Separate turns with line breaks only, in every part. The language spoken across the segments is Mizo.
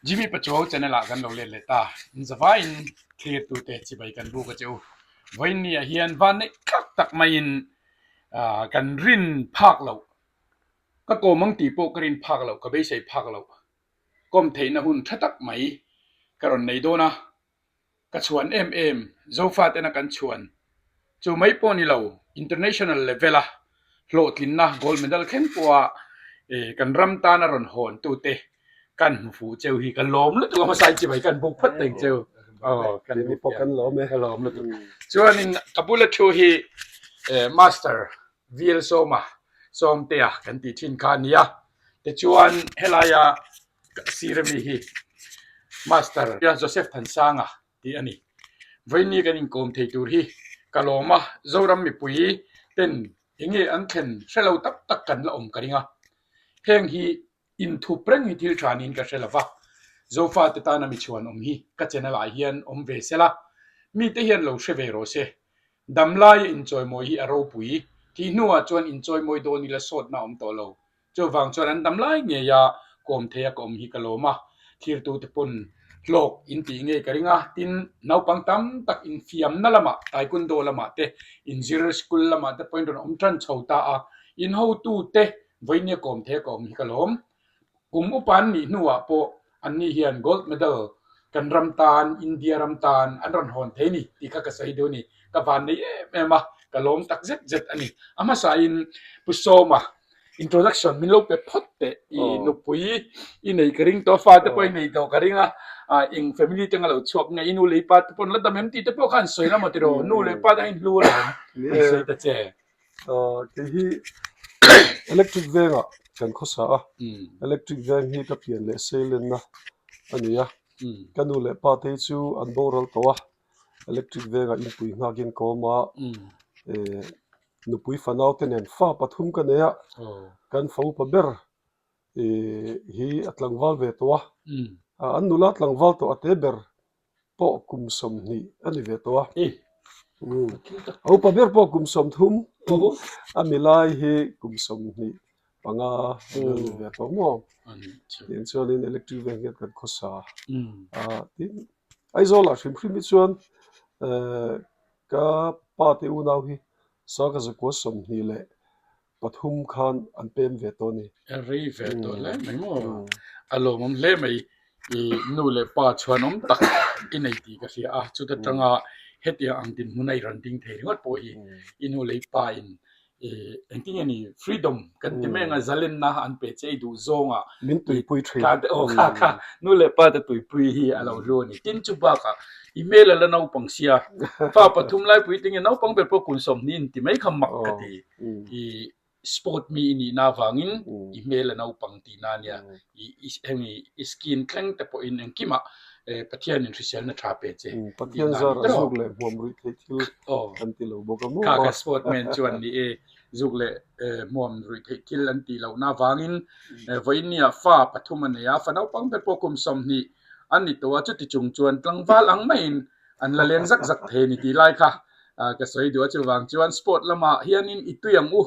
Jimmy Pachuau channel ah kan lo let leh ta. In zavaiin thlir tute chibai kan buk a che u. Vawiin ah hian van neih tlak tak maiin kan rin phak loh, ka kawm ang tih pawh ka rin phak loh, ka beisei phak loh, kawm theihna hun tha tak mai ka rawn nei dawn a. Ka chhuan em em, Zofa tena kan chhuan. Chu mai pawh ni lo, international level a hlawhtlinna gold medal thleng pawha kan ram tana rawn hawn tute kan hmu fuh cheu hi ka lawm lutuk a, hmasa i chibai kan buk phawt reng cheu. Aw, kan
Keini pawh kan lawm e.
Ka lawm lutuk. Chuanin ka bula thu hi Master VL Sawma, Sawmtea kan tih thin kha a nia. Tichuan helaia Sir ami hi Master Joseph Thansanga tih a ni. Vawiini kan inkawm thei tur hi ka lawm a, Zoram mipui ten enge an thlen hre lo tak tak kan la awm ka ring a. Heng hi inthup reng hi thil tha niin ka hre lo va, Zofate tana mi chhuan awm hi ka channel ah hian awm ve sela, mite hian lo hre ve rawh se. Damlaia inchawimawi hi a ropui, thih hnuah chuan inchawimawi dawn ila sawtna a awm tawh lo. Chuvang chuan an dam lai ngei a, kawm thei a ka awm hi ka lawm a, thirtute pawn hlawk in tih ngei ka ring a, tin naupang tam tak infiamna lamah Taekwondo lamah te inzir school lamah te pawhin rawn awm tan chho ta a, in hotute vawinia kawm thei a ka awm hi ka lawm. Kum upa an nih hnuah pawh Anni hian gold medal kan ram tan, India ram tan an rawn hawn thei ni tih kha ka sawi duh a ni. Ka van nei em em a, ka lawm tak zet zet a ni. A hmasain Pu Sawma introduction min lo pe phawt teh, i nupui i nei ka ring tawh a, fate pawh i nei tawh ka ring a, eng family te anga lo chhuak nge, i nu leh i pa te pawh an la dam em tih te pawh kha an sawi la maw tiraw, nu leh pa te an inhlu alawm, an sawi ta che.
Kei hi electric vengah kan khawsa a, electric veng hi ka pian leh seilenna a ni a, ka nu leh pa te hi chu an boral tawh a, electric vengah inpui nghakin ka awm a, nupui fanau te nen fa pathum ka nei a, kan fa upa ber hi a tlangval ve tawh a, an nula tlangval tawh a te ber pawh kum 20 a ni ve tawh a. A upa ber pawh kum 30 a mi lai hi kum 25 a ni ve tawh maw? Tiang chuanin electric veng hian kan khawsa a, tin Aizawlah hrim hrim hi chuan ka pa te unau hi sangha zakua 23 khan an pem ve tawh a ni.
A rei ve tawh hle mai maw? A lawmawm hle mai. I nu leh pa chhuanawm tak i nei tih ka hria a, chuta tanga hetiang ang dinhmun a i rawn ding thei ringawt pawh hi i nu leh i pa in engtin nge ni freedom kan ti mai anga zalenna an pe che i duh zawngah
Min tuipui thin.
Kha aw kha kha nu leh pa te tuipui hi a lo hlu a ni. Tin chu bakah i hmel a la naupang sia, fa pathum lai puitling in naupang ber pawh kum 20 in ti mai kha mak ka ti. I sport mi i nihna avangin i hmel a naupang tihna a nia. I heng i skin thleng te pawhin engkimah Pathianin hriselna tha pe che.
Pathian zar a zuk leh hmuam ruih theih thil an ti lo bawk a maw?
Kha ka sport man chuan ni e, zuk leh hmuam ruih theih thil an tih lohna avangin vawiinniah fa pathum a nei a, fa naupang ber pawh kum 20 an ni tawh a, chuti chung chuan tlangval ang maiin an la leng zak zak thei a ni tih lai kha ka sawi duh a, chuvang chuan sport lamah hianin i tui ang u,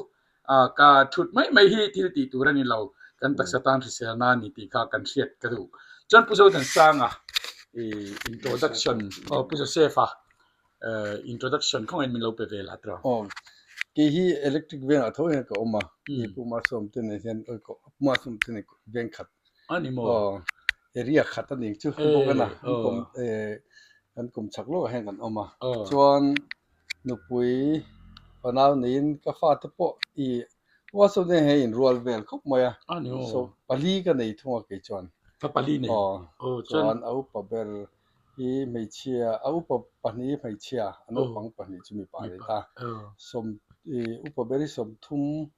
ka thut mai mai hi thil tih tur a ni lo, kan taksa tan hriselna a ni tih kha kan hriat ka duh. Chuan Pu Zothansanga i introduction, aw Pu Joseph-a introduction khawngaihin min lo pe ve la tiraw?
Aw, kei hi electric vengah tho hian ka awm a, Pu Malsawmte nen hian Pu Malsawmte nen veng khat
A ni maw?
Aw, area khat a ni chu bawk a na, kan kum kan kum chak lawkah hian kan awm a, chuan nupui fanau neiin ka fate pawh i Uasaw te hei inrual vel khawp mai a, so pali ka nei thung a kei chuan.
Fa pali nei?
Aw, chuan a upa ber hi hmeichhia, a upa pahnih hi hmeichhia, a naupang pahnih chu mipa a nei ta, sawm i upa ber hi 30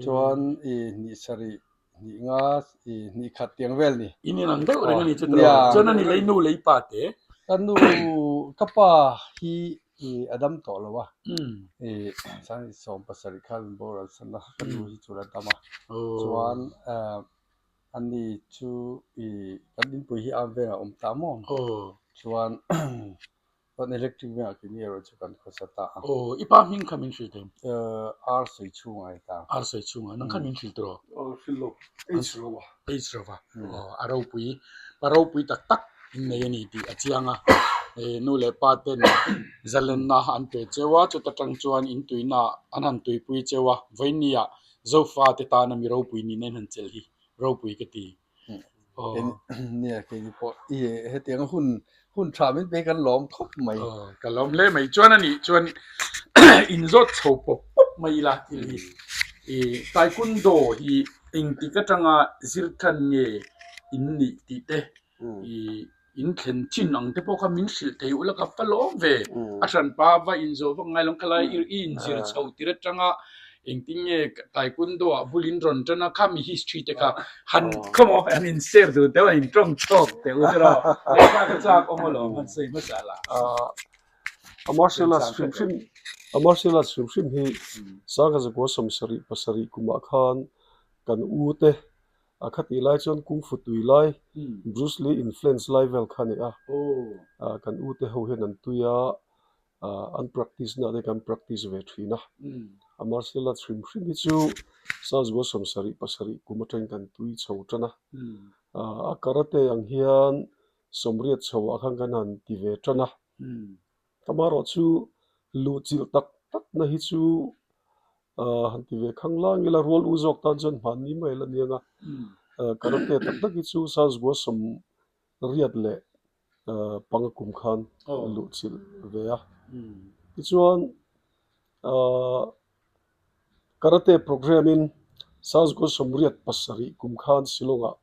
Chuan i hnih sarih, hnih nga, i hnih khat tiang vel ni.
In in ang deuh reng a ni chu tiraw? Chuan a ni lei nu lei pa te?
Ka nu, ka pa hi i a dam tawh lo a, i chuan i 17 khan min boral san a, ka nu hi chu la dam a. Chuan a ni chu i kan inpui hi am vengah a awm ta maw? Chuan. Chuan electric vengah keini erawh chu kan khawsa ta a.
Aw, i pa hming kha min hrilh thei.
Ar sawi chhungah a ni ta.
Ar sawi chhungah, nang kha min hrilh tawh.
Aw, hrilh lo. H rova.
H rova. Aw, a ropui, pa ropui tak tak in nei a ni tih a chiang a. Nu leh pa ten zalenna an pe cheu a, chuta tang chuan in tuina an han tuipui cheu a, vawinia Zofa te tana mi ropui nihna in han chelh hi ropui ka ti.
Nia keini pawh i hetiang hun hun tha min pe kan lawm khawp mai.
Ka lawm hle mai chuan a nih chuan in zawt chho pawp pawp mai ila thil hi i taekwondo hi engtik atanga zir tan nge in nih tih te i In thlen chin ang te pawh kha min hrilh thei ula ka fa lawm ve. A hranpa va inzawh vak ngai lo khalai i inzir chho tir atanga engtin nge taekwondo ah bul in rawn tan a kha mi history te kha han khawmaw han in share duh deuh a in tawng chhawk deuh u tiraw lehkha ka chak awm alawm han sawi hmasa la.
A martial arts hrim hrim a martial arts hrim hrim hi Sangkazakua 77 kumah khan kan u te A khatih lai chuan Kung Fu tui lai, Bruce Lee influence lai vel kha a ni a. Kan u te ho hian an tui a, an practice na te kan practice ve thin a. A martial arts hrim hrim hi chu Sazua 77 kum atangin kan tui chho tan a. A karate ang hian sawmriat chho ah khan kan han ti ve tan a. Amaherawh chu luhchilh tak tak na hi chu han ti ve khang lang ila rual u zawk tan chuan hmanni mai la nia nga karate tak tak hi chu Sazgua sawmriat leh panga kum khan luhchilh ve a. Tichuan karate program in Sazgua 87 kum khan Shillong ah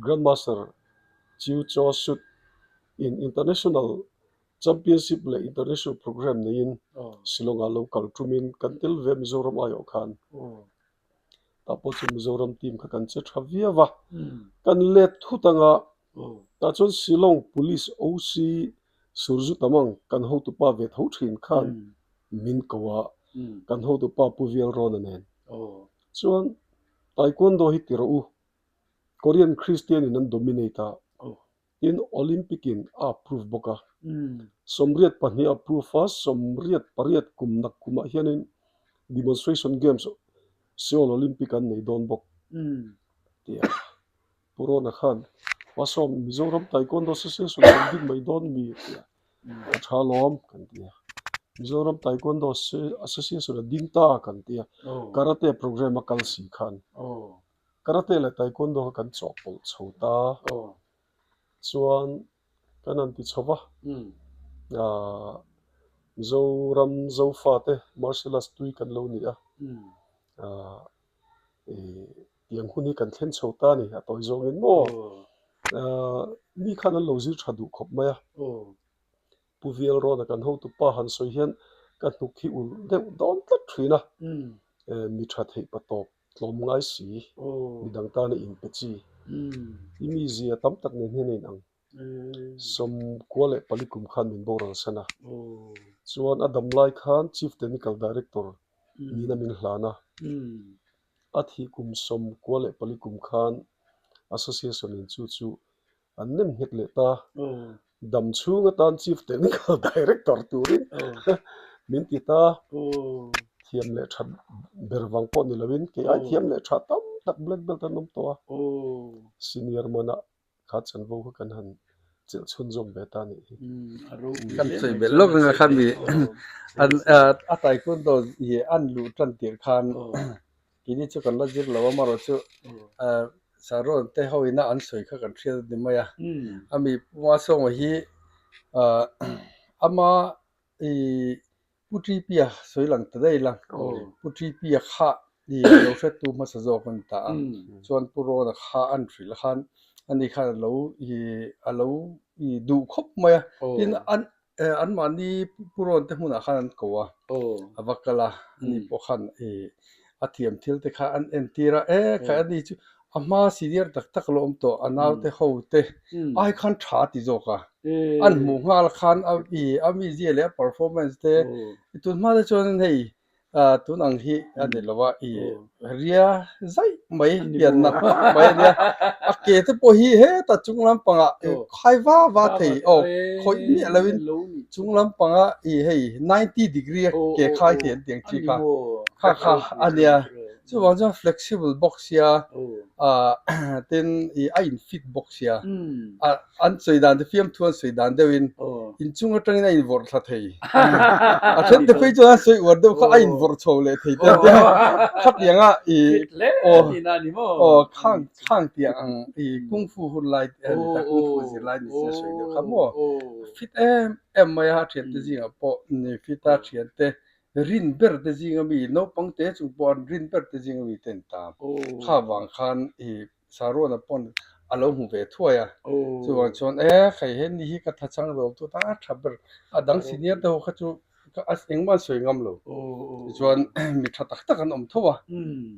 Grandmaster Chiu Cho Sut in International Championship leh International Programme neiin Shillong ah lo kal tumin kan tel ve Mizoram aiawh khan tah pawh chu Mizoram team kha kan che tha viau a, kan let thut anga tah chuan Shillong Police OC Surju Tamang kan hotupa ve tho thin khan min ko a, kan hotupa Pu Vialrawna nen chuan Taekwondo hi ti rawh u, Korean Christian in an dominate a. Tin, Olympic in a approve bawk a. 82 a approve a, 88 kum nak kumah hianin Demonstration Games Seoul Olympic an nei dawn bawk tia Pu Rona khan Hmasawm Mizoram Taekwondo Association kan ding mai dawn mi tia a tha lawm kan ti a. Mizoram Taekwondo Association a ding ta kan ti a. Karate program a kal si khan. Karate leh Taekwondo kha kan chawhpawlh chho ta chuan kan han ti chho va, Mizoram Zofate martial arts tui kan lo ni a, tiang hun hi kan thlen chho ta a ni a tawi zawngin maw mi khan an lo zir tha duh khawp mai a. Pu Vialrawna kan hotupa han sawi hian ka hnuk hi ulh deuh dawn tlat thin a, mi tha theih pa tawp tlawm ngai si, mi dang tana inpe chi, i mizia tam tak nen hian a inang. 94 kum khan min boral san a, chuan a dam lai khan Chief Technical Director nihna min hlan a, a thih kum 94 kum khan Association in chu chu An nem nghet leh ta. Dam chhung atan Chief Technical Director turin min ti ta. Thiam leh tha ber vang pawh ni loin kei ai thiam leh tha tam tak black belt an awm tawh a. Senior manah kha chanvo kha kan han chelh chhunzawm ve ta nih hi.
Kan sawi belh lawk reng a khan mi a taekwondo hi an luh tan tirh khan Keini chu kan la zir lo a, amaherawh chu Sarawn te ho ina an sawi kha kan hriat a ni mai a. Ami Pu Masawnga hi ama i Pu Ṭipia sawi lang ta daih la, Pu Ṭipia kha i lo hretu hmasa zawk a ni ta a, chuan Pu Rawna kha an hrilh khan ani khan a lo i a lo i duh khawp mai a, tin an Anmahni Pu Rawn te hmunah khan an ko a, a va kal a, ani pawh khan a thiam thil te kha an entir a, e khai ani chu a hma senior tak tak a lo awm tawh, a naute ho te ai khan tha a ti zawk a, an hmuh nghal khan a mizia leh a performance te tun hma te chuan hei. Tun ang hi a ni lo a, i ria zaih mai pian nat mai a nia. A ke te pawh hi heta chung lampangah khai va va thei aw khawih miah loin chung lampanga i hei 90 degree a ke khai thei an tih ang chi kha kha kha a nia. Chuvang chuan flexible bawk sia tin i a in fit bawk sia. An sawi dan te fiamthu an sawi dan deuhin inchung atangin a invawrh thla thei. A then te phei chuan an sawi uar deuh kha a invawrh chho leh thei te an tia. Khatianga i aw aw khang khang tiang ang i kung fu hun lai a ni ta kung fu zir lai ni se a sawi deuh kha maw. Fit em em mai a thiante zingah pawh ni fit a thiante rin ber te zinga mi naupang te chung pawh an rin ber te zinga mi te an ta. Kha vang khan i Saruana pawn a lo hmu ve thuai a, chuvang chuan e hei he ni hi ka tha chang ro tu tan a tha ber, a dang senior te ho kha chu engmah an sawi ngam lo, tichuan mi tha tak tak an awm tho a,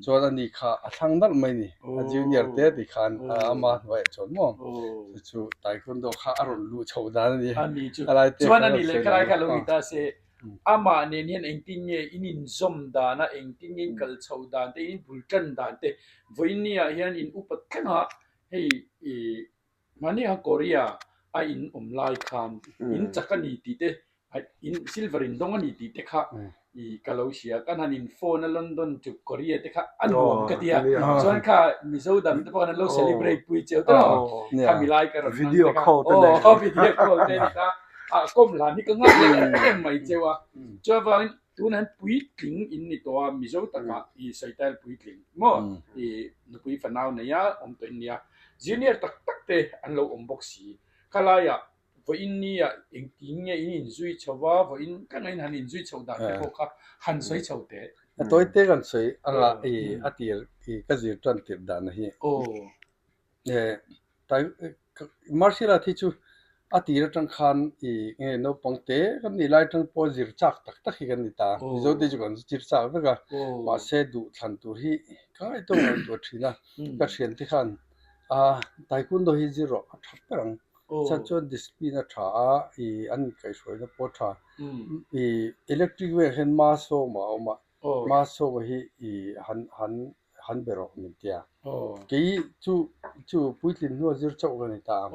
chuan ani kha a thlang nalh mai ni, a junior te ti khan ama hnuaiah chuan maw chu chu taekwondo kha a rawn luh chho dan a ni,
a lai te kha rawn sawi dan a ni. Amah nen hian engtin nge in inzawm dan a, engtin nge in kal chho dan te, in bul tan dan te, vawiinni ah hian in upa thleng a, hei i mahni khan Korea a in awm lai khan in chak a ni tih te, in silver in dawng a ni tih te kha i ka lo hria, kan han in phone a London to Korea te kha a nuam ka ti a, chuan kha Mizo dang te pawh khan an lo celebrate pui cheu te maw, khami lai ka rawn hmang te kha, aw video call te a ni ta. Ah kawm hlan hi ka ngah em em mai cheu a, chuavangin tunah hian puitling in ni tawh a, Mizo takah i sawi puitling maw i nupui fanau nei a awm tawh in nia, junior tak tak te an lo awm bawk si, khalaiah vawiin nia engtin nge in inzui chho va, vawiin ka ngain han inzui chho dan te pawh kha han sawi chho teh.
A tawi te kan sawi anga i a tir i ka zir tan tirh dan hi. Martial art hi chu a tir atang khan i nge naupang te kan nih lai atang pawh zir chak tak tak hi kan ni ta Mizo te chu kan zir chak vek a mahse duh thlan tur hi ka ngaihtuah ngaihtuah thin a ka thian te khan ah taekwondo hi zir rawh a tha ber ang chhan chuan discipline a tha a i an inkaihhruaina pawh a tha i electric vel hian ma sawm a awm a ma sawm hi i han han han be rawh min tia. Kei chu chu puitlin hnua zir chauh ka ni ta a.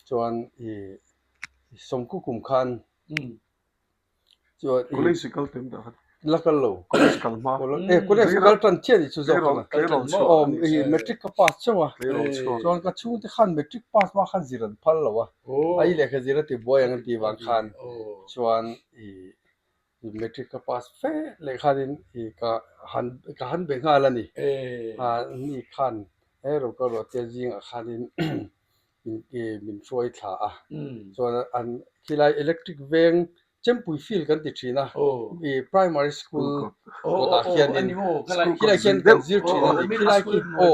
Chuan i sawmku kum khan chuan i
College kal tem dah khan.
La kal lo.
College kal hma.
E college kal tan chiah ni chu zawk khan a. Aw i matric ka pass chauh a. Chuan ka chhungte khan matric pass hma khan zir an phal lo a. A i lehkha zir a ti buai ang an tih vang khan chuan i Matric ka pass fe leh khanin i ka han ka han be nghal a ni. Ni khan he ro ka ruahte zingah khanin min hruai thla a. Chuan an khilai electric veng Chempui field kan ti thin a, i primary school kawtah hianin khilai khian kan zir thin a ni. Khilai khi aw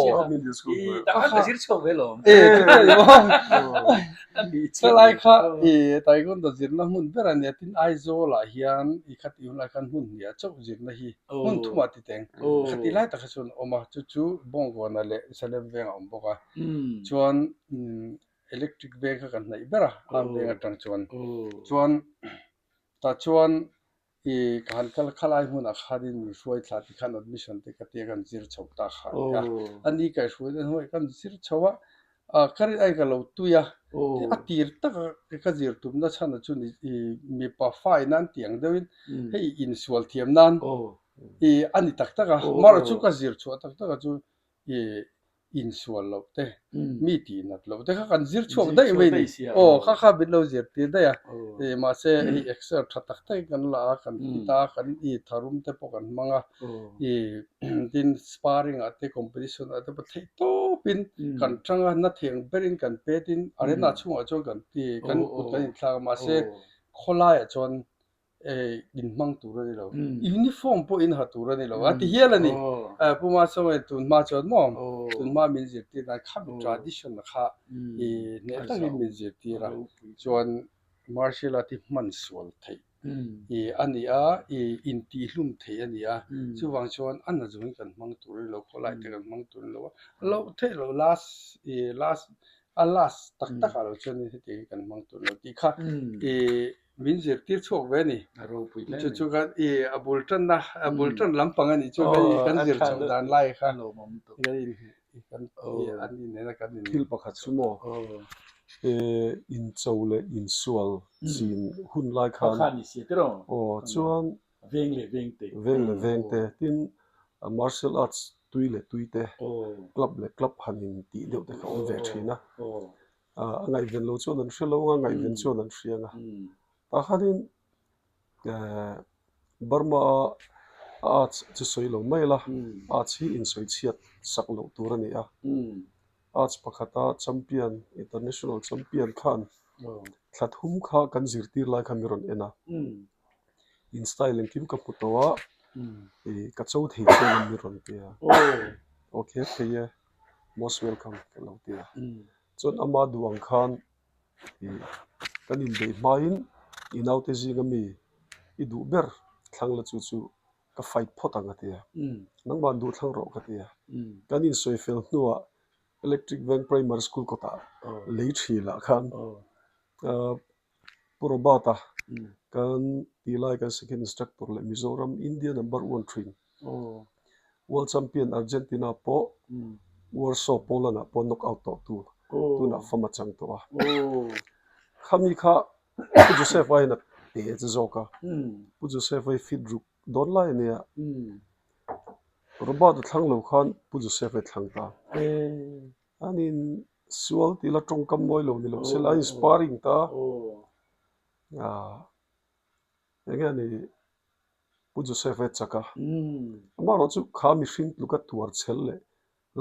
Helai kha i Taekwondo zirna hmun ber a nia tin Aizawlah hian i khati hunlai khan hmun hniah chauh zirna hi hmun thumah ti teng khati lai takah chuan a awm a chu chu Bawngkawnah leh Salem vengah a awm bawk a chuan electric veng kha kan hnaih ber a Arm veng atang chuan chuan tah chuan I ka han kal khalai hmunah khanin min hruai thla ti khan admission te ka tia kan zir chho ta kha a ni a. A ni kaihhruai dan hnuaiah kan zir chho a, ah ka rin aiin ka lo tui a, a tir taka ka zir tumna chhan chu ni i mipa fai nan tih ang deuhin hei insual thiam nan i a ni tak tak a, amaherawhchu chu ka zir chhuah tak tak a chu i insual loh te, mi tih nat loh te kha kan zir chhuak daih mai ni. Aw kha kha min lo zir tir daih a, mahse hei exer tha tak tak in kan la a, kan fit a, kan i tharum te pawh kan hmang a, i tin sparring ah te competition ah te pawh theih tawp in kan tang a, na theng ber in kan pet in arena chhungah chuan kan ti kan kut kan inthlak a, mahse khawlaiah chuan inhmang tur a ni lo, uniform pawh in ha tur a ni lo a ti hial a ni. Pu Masawian tun hma chuan maw tun hma min zirtir dan kha tradition kha i hneh takin min zirtir a, chuan martial art hi hman sual theih i a ni a, i intihhlum theih a ni a, chuvang chuan a na zawngin kan hmang tur a ni lo, khawlai te kan hmang tur a ni lo a, loh theih loh last i last a last tak takah lo chuan hetiang hi kan hmang tur a ni lo tih kha i. Min zirtir chhuak ve a ni.
A ropui hle
Chu
mai.
chu kan i a bul tanna a bul tan lampang a nih chu kan i kan zir chhoh dan lai kha kan in kan i an inena kan in
Thil pakhat chu maw incho leh insual chin hun lai khan aw chuan
veng leh veng te
veng leh veng te tin martial arts tui leh tui te club leh club han in tih deuh te kha awm ve thin a. A ngaihven lo chuan an hre lo a, ngaihven chuan an hria ang a. Tah khanin Burma a arts chu sawi lo mai la, arts hi insawi chhiat sak loh tur a ni a. Arts pakhata champion, international champion khan thla thum kha kan zirtir lai kha mi rawn en a. In style engkim ka hmu tawh a, ka cho thei chiang a mi rawn ti a. Okay thei e. Most welcome ka lo ti a. Chuan ama duh ang khan ih kan inbeih hmain i naute zinga mi i duh ber thlang la chu chu ka fight phawt ang a ti a. Nangmah an duh thlang rawh ka ti a. Kan insawi fel hnuah Electric Veng Primary School kawtah lei thilah khan Pu Robert-a kan tih lai kan second instructor leh Mizoram India number one thin World Champion Argentina pawh Warsaw Poland ah pawh knock out tawh tu tunah fam a chang tawh a. Khami kha Pu Joseph-a hian a pe che zawk a, Pu Joseph-a hi fit ruk dawn lai a nia. Robert-a thlang lo khan Pu Joseph-a hi thlang ta. Anin sual tih la tawngkam mawi lo ni lo se la a inspiring ta ah eng nge ni Pu Joseph a chak a amaherawh chu kha mihring tluka tuar chhel leh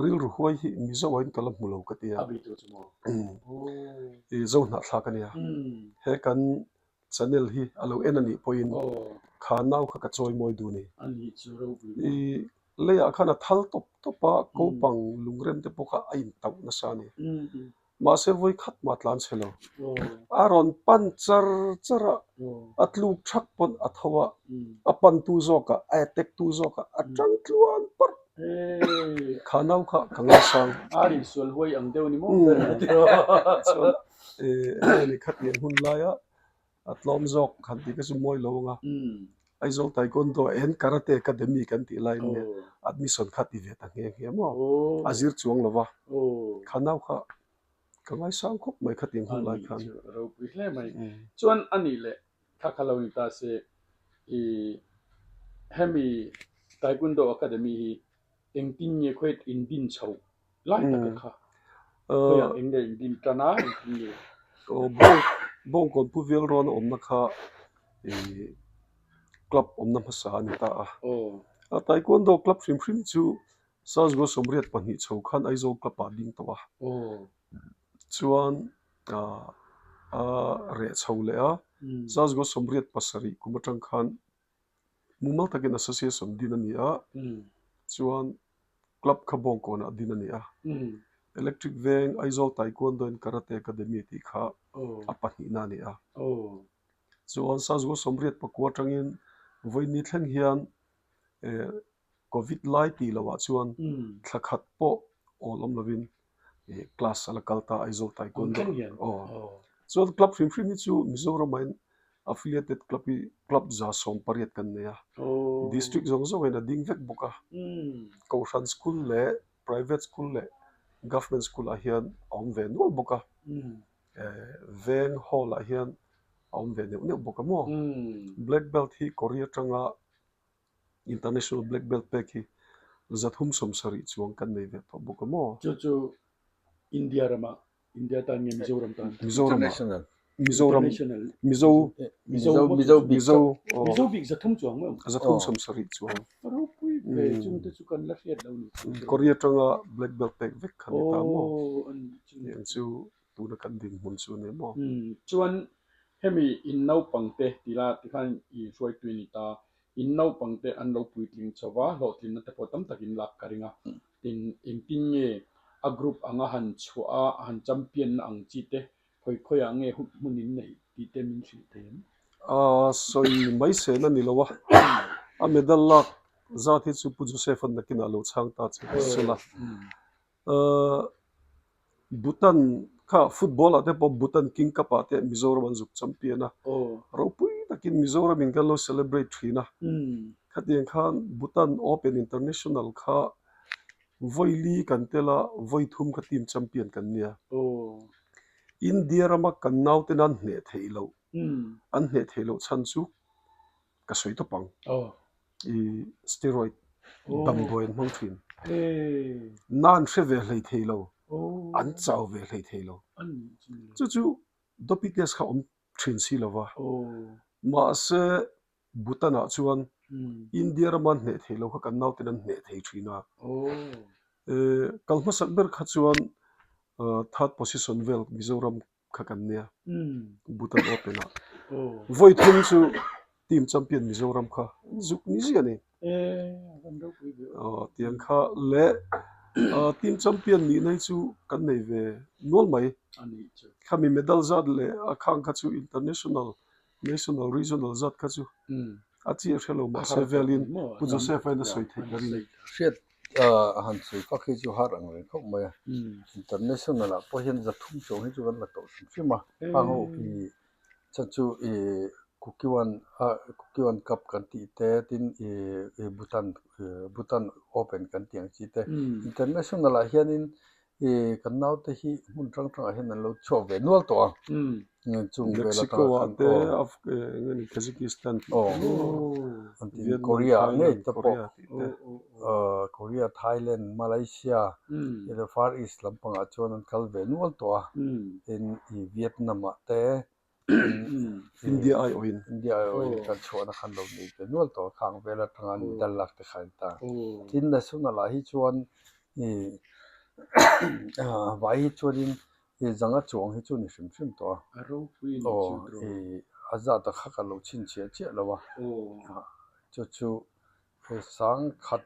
rilru huai hi Mizo ah hian ka la hmu lo ka ti a ih zo hnahthlak a nia he kan channel hi a lo en a nih pawhin kha nau kha ka chawi mawi duh a ni. I leiah khan a thal tawp tawp a, kopang lungrem te pawh kha a intauh nasa a ni. Mahse vawi khat mah tlan chhe lo. A rawn pan char char a, a tluk thak pawn a tho a, a pantu zawkah a attack tu zawkah a tang tluan parh. Kha nau kha ka ngaisang.
A rinsual huai ang deuh a ni maw?
Chuan eng nge ni khatiang hun laia a tlawm zawk han tih kha chu mawi lo ang a. Aizawl Taekwondo and Karate Academy kan tih laiin nge admission kha ti ve ta nghe nghe maw? A zir chuang lo va. Kha nau kha ka ngaisang khawp mai khatiang hun lai khan.
A nih chu ropui hle mai. Chuan a nih leh kha kha lo ni ta se i hemi Taekwondo Academy hi engtin nge khawiat in din chhoh lai taka kha khawiah eng nge in din tan a engtin nge?
Aw bawng bawngkawn pu vial rawn a awmna kha i club awmna hmasa a ni ta a. A Taekwondo club hrim hrim chu Sazgo 82 chho khan Aizawl club ah a ding tawh a. Chuan a reh chho leh a, Sazgo 87 kum atang khan mumal takin association din a ni a, chuan club kha Bawngkawnah din a ni a. Electric Veng Aizawl Taekwondo and Karate Academy tih kha a pahnihna a ni a. Chuan Sazgo 84 atangin vawiin thleng hian Covid lai tih loh ah chuan thla khat pawh awl awm lovin class a la kal ta Aizawl Taekwondo aw chuan club hrim hrim hi chu Mizoram ah hian affiliated club hi club 180 kan nei a district zawng zawng ah hian a ding vek bawk a Kohhran school leh private school leh government school ah hian a awm ve nual bawk a veng hall ah hian a awm ve neuh neuh bawk a maw black belt hi Korea atanga International Black Belt pek hi 370 chuang kan nei ve tawh bawk a maw?
Chu chu India ramah, India tan nge Mizoram tan?
Mizoram ah. Mizoram. Mizo.
Mizo.
Mizo bik.
Mizo.
Mizo bik 300 chuang maw?
370 chuang.
Ropui ve chung te chu kan la hriat lo ni.
Korea atanga Black Belt pek vek kha ni ta maw?
Aw ani chu.
Heng chu tuna kan dinhmun chu a ni maw?
Chuan hemi in naupangte tila tikhan i hruaitui ni ta In naupangte an lo puitling chho va, hlawhtlinna te pawh tam takin lak ka ring a. Tin, engtin nge a group anga han chhuah a, han champion na ang chi te khawi khawiah nge hun hmun in neih tih te min hrilh thei em?
A sawi mai sen a ni lo a, a medal lak zat hi chu Pu Joseph-a'n nakinah lo chhang ta che sela. Bhutan. Kha football ah te pawh Bhutan King Cup ah te Mizoram an zuk champion a, ropui takin Mizoram in kan lo celebrate thin a. Khatiang khan Bhutan Open International kha vawi li kan tel a, vawi thum kha team champion kan nia. India rama kan nauten an hneh theih loh, an hneh theih loh chhan chu ka sawi tawp ang. I steroid damdawi an hmang thin. Na an hre ve hlei thei lo, an chau ve hlei thei lo. Chu chu doping test kha awm thin si lo va. Mahse Bhutan ah chuan India rama an hneh thei lo kha kan nauten an hneh thei thin a. Kal hmasak ber kha chuan third position vel Mizoram kha kan nia Bhutan Open ah vawi thum chu team champion Mizoram kha zuk ni zia ni tiang kha leh team champion nih na hi chu kan nei ve nual mai khami medal zat leh a khang kha chu international national regional zat kha chu a chiah hre lo mahse velin Pu Joseph a in a sawi theih ka ring.
A han sawi fak hi chu har ang reng khawp mai a, international ah pawh hian zathum chuang hi chu kan la tawh hrim hrim a, hang ho ih chhan chu ih Kukiwan ah Kukiwan cup kan tih te tin ih Bhutan Bhutan open kan tih ang chi te international ah hianin ih kan naute hi hmun hrang hrangah hian an lo chhuak ve nual tawh a. Chung vel atanga
Mexico ah
khan
te
aw.
Af eng nge Kazakhstan tih
Aw.
te
An ti
Vietnam,
Korea ah ngei
Thailand,
te pawh
Korea tih te.
Korea, Thailand, Malaysia ilo Far East lampangah chuan an kal ve nual tawh a. Tin i Vietnam ah te
India aiawhin.
India aiawhin kan chhuahna khan lo nei ve nual tawh a khang vel atanga medal lak te kha an ta. Tin national ah hi chuan i vai hi chuanin I zanga chuang hi chu ni hrim hrim tawh a.
A ropui a ni chu tawh.
Aw, i a zat a kha ka lo chhinchhiah chiah lo a. Chu chu sangkhat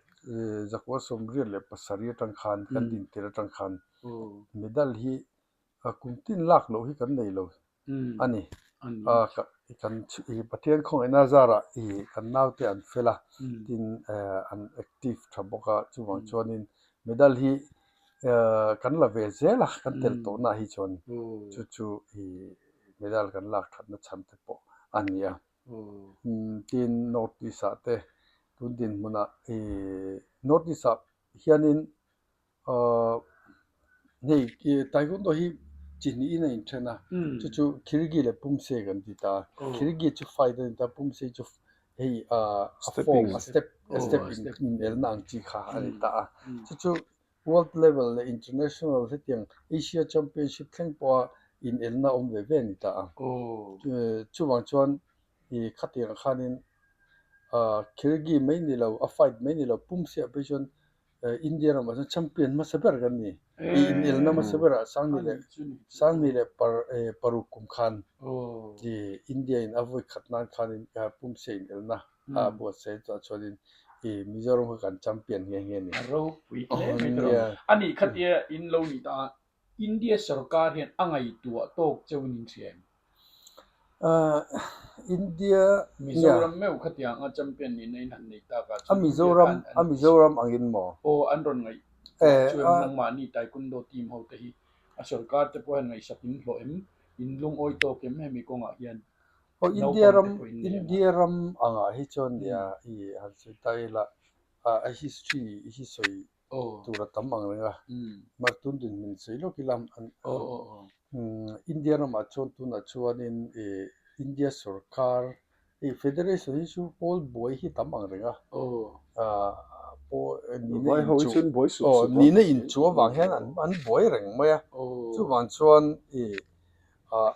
zakua 77 atang khan kan dintir atang khan medal hi kum tin lak loh hi kan nei lo a ni. Kan Pathian khawngaihna zarah i kan naute an fel a, tin an active tha bawk a, chuvang chuanin medal hi kan la ve zel a, kan tel tawhna hi chuan chu chu i medal kan lak thatna chhan te pawh a ni a. Tin North East ah te tun dinhmunah i North East ah hianin Hei Taekwondo hi chi hnihin a inthen a, chu chu Khirgi leh Pumse kan ti ta a. Khirgi chu fight a ni ta, Pumse chu hei a form a step a step inelna ang chi kha a ni ta a. Chu chu world level leh international hetiang Asia championship thleng pawha inelna awm ve ve a ni ta a. Chuvang chuan khatiang khanin Khirgi mai ni lo, a fight mai ni lo, Pumse ah phei chuan India ramah chuan champion hmasa ber kan ni. I inelna hmasa berah Sangni leh Sangni leh paruk kum khan i India in a vawi khat nan khanin pumse inelna a buatsaih chuah chuanin i Mizoram kha kan champion nghe nghe a ni.
A ropui hle mai tawh. A nih khatia in lo nih ta a, India sorkar hian a ngaihtuah tawk cheu in inhria em?
India
Mizoram meuh khatiang a champion nihna in han nei tak ah
chuan India khan an Mizoram angin maw?
Aw an rawn ngaihtuah chu em nangmahni Taekwondo team ho te hi a sorkar te pawh hian ngaihsak in hlawh em? In lungawi tawk em hemi kawngah hian
Aw India ram India ram angah hi chuan nia i han sawi ta ila a history hi sawi tur a tam ang reng a, mar tun dinhmun sawi lawk ila India ramah chuan tunah chuanin ih India sorkar hei federation hi chu pawl buai hi tam ang reng a, ah pawl nihna inchuh aw nihna inchuh avang hian an buai reng mai a, chuvang chuan ih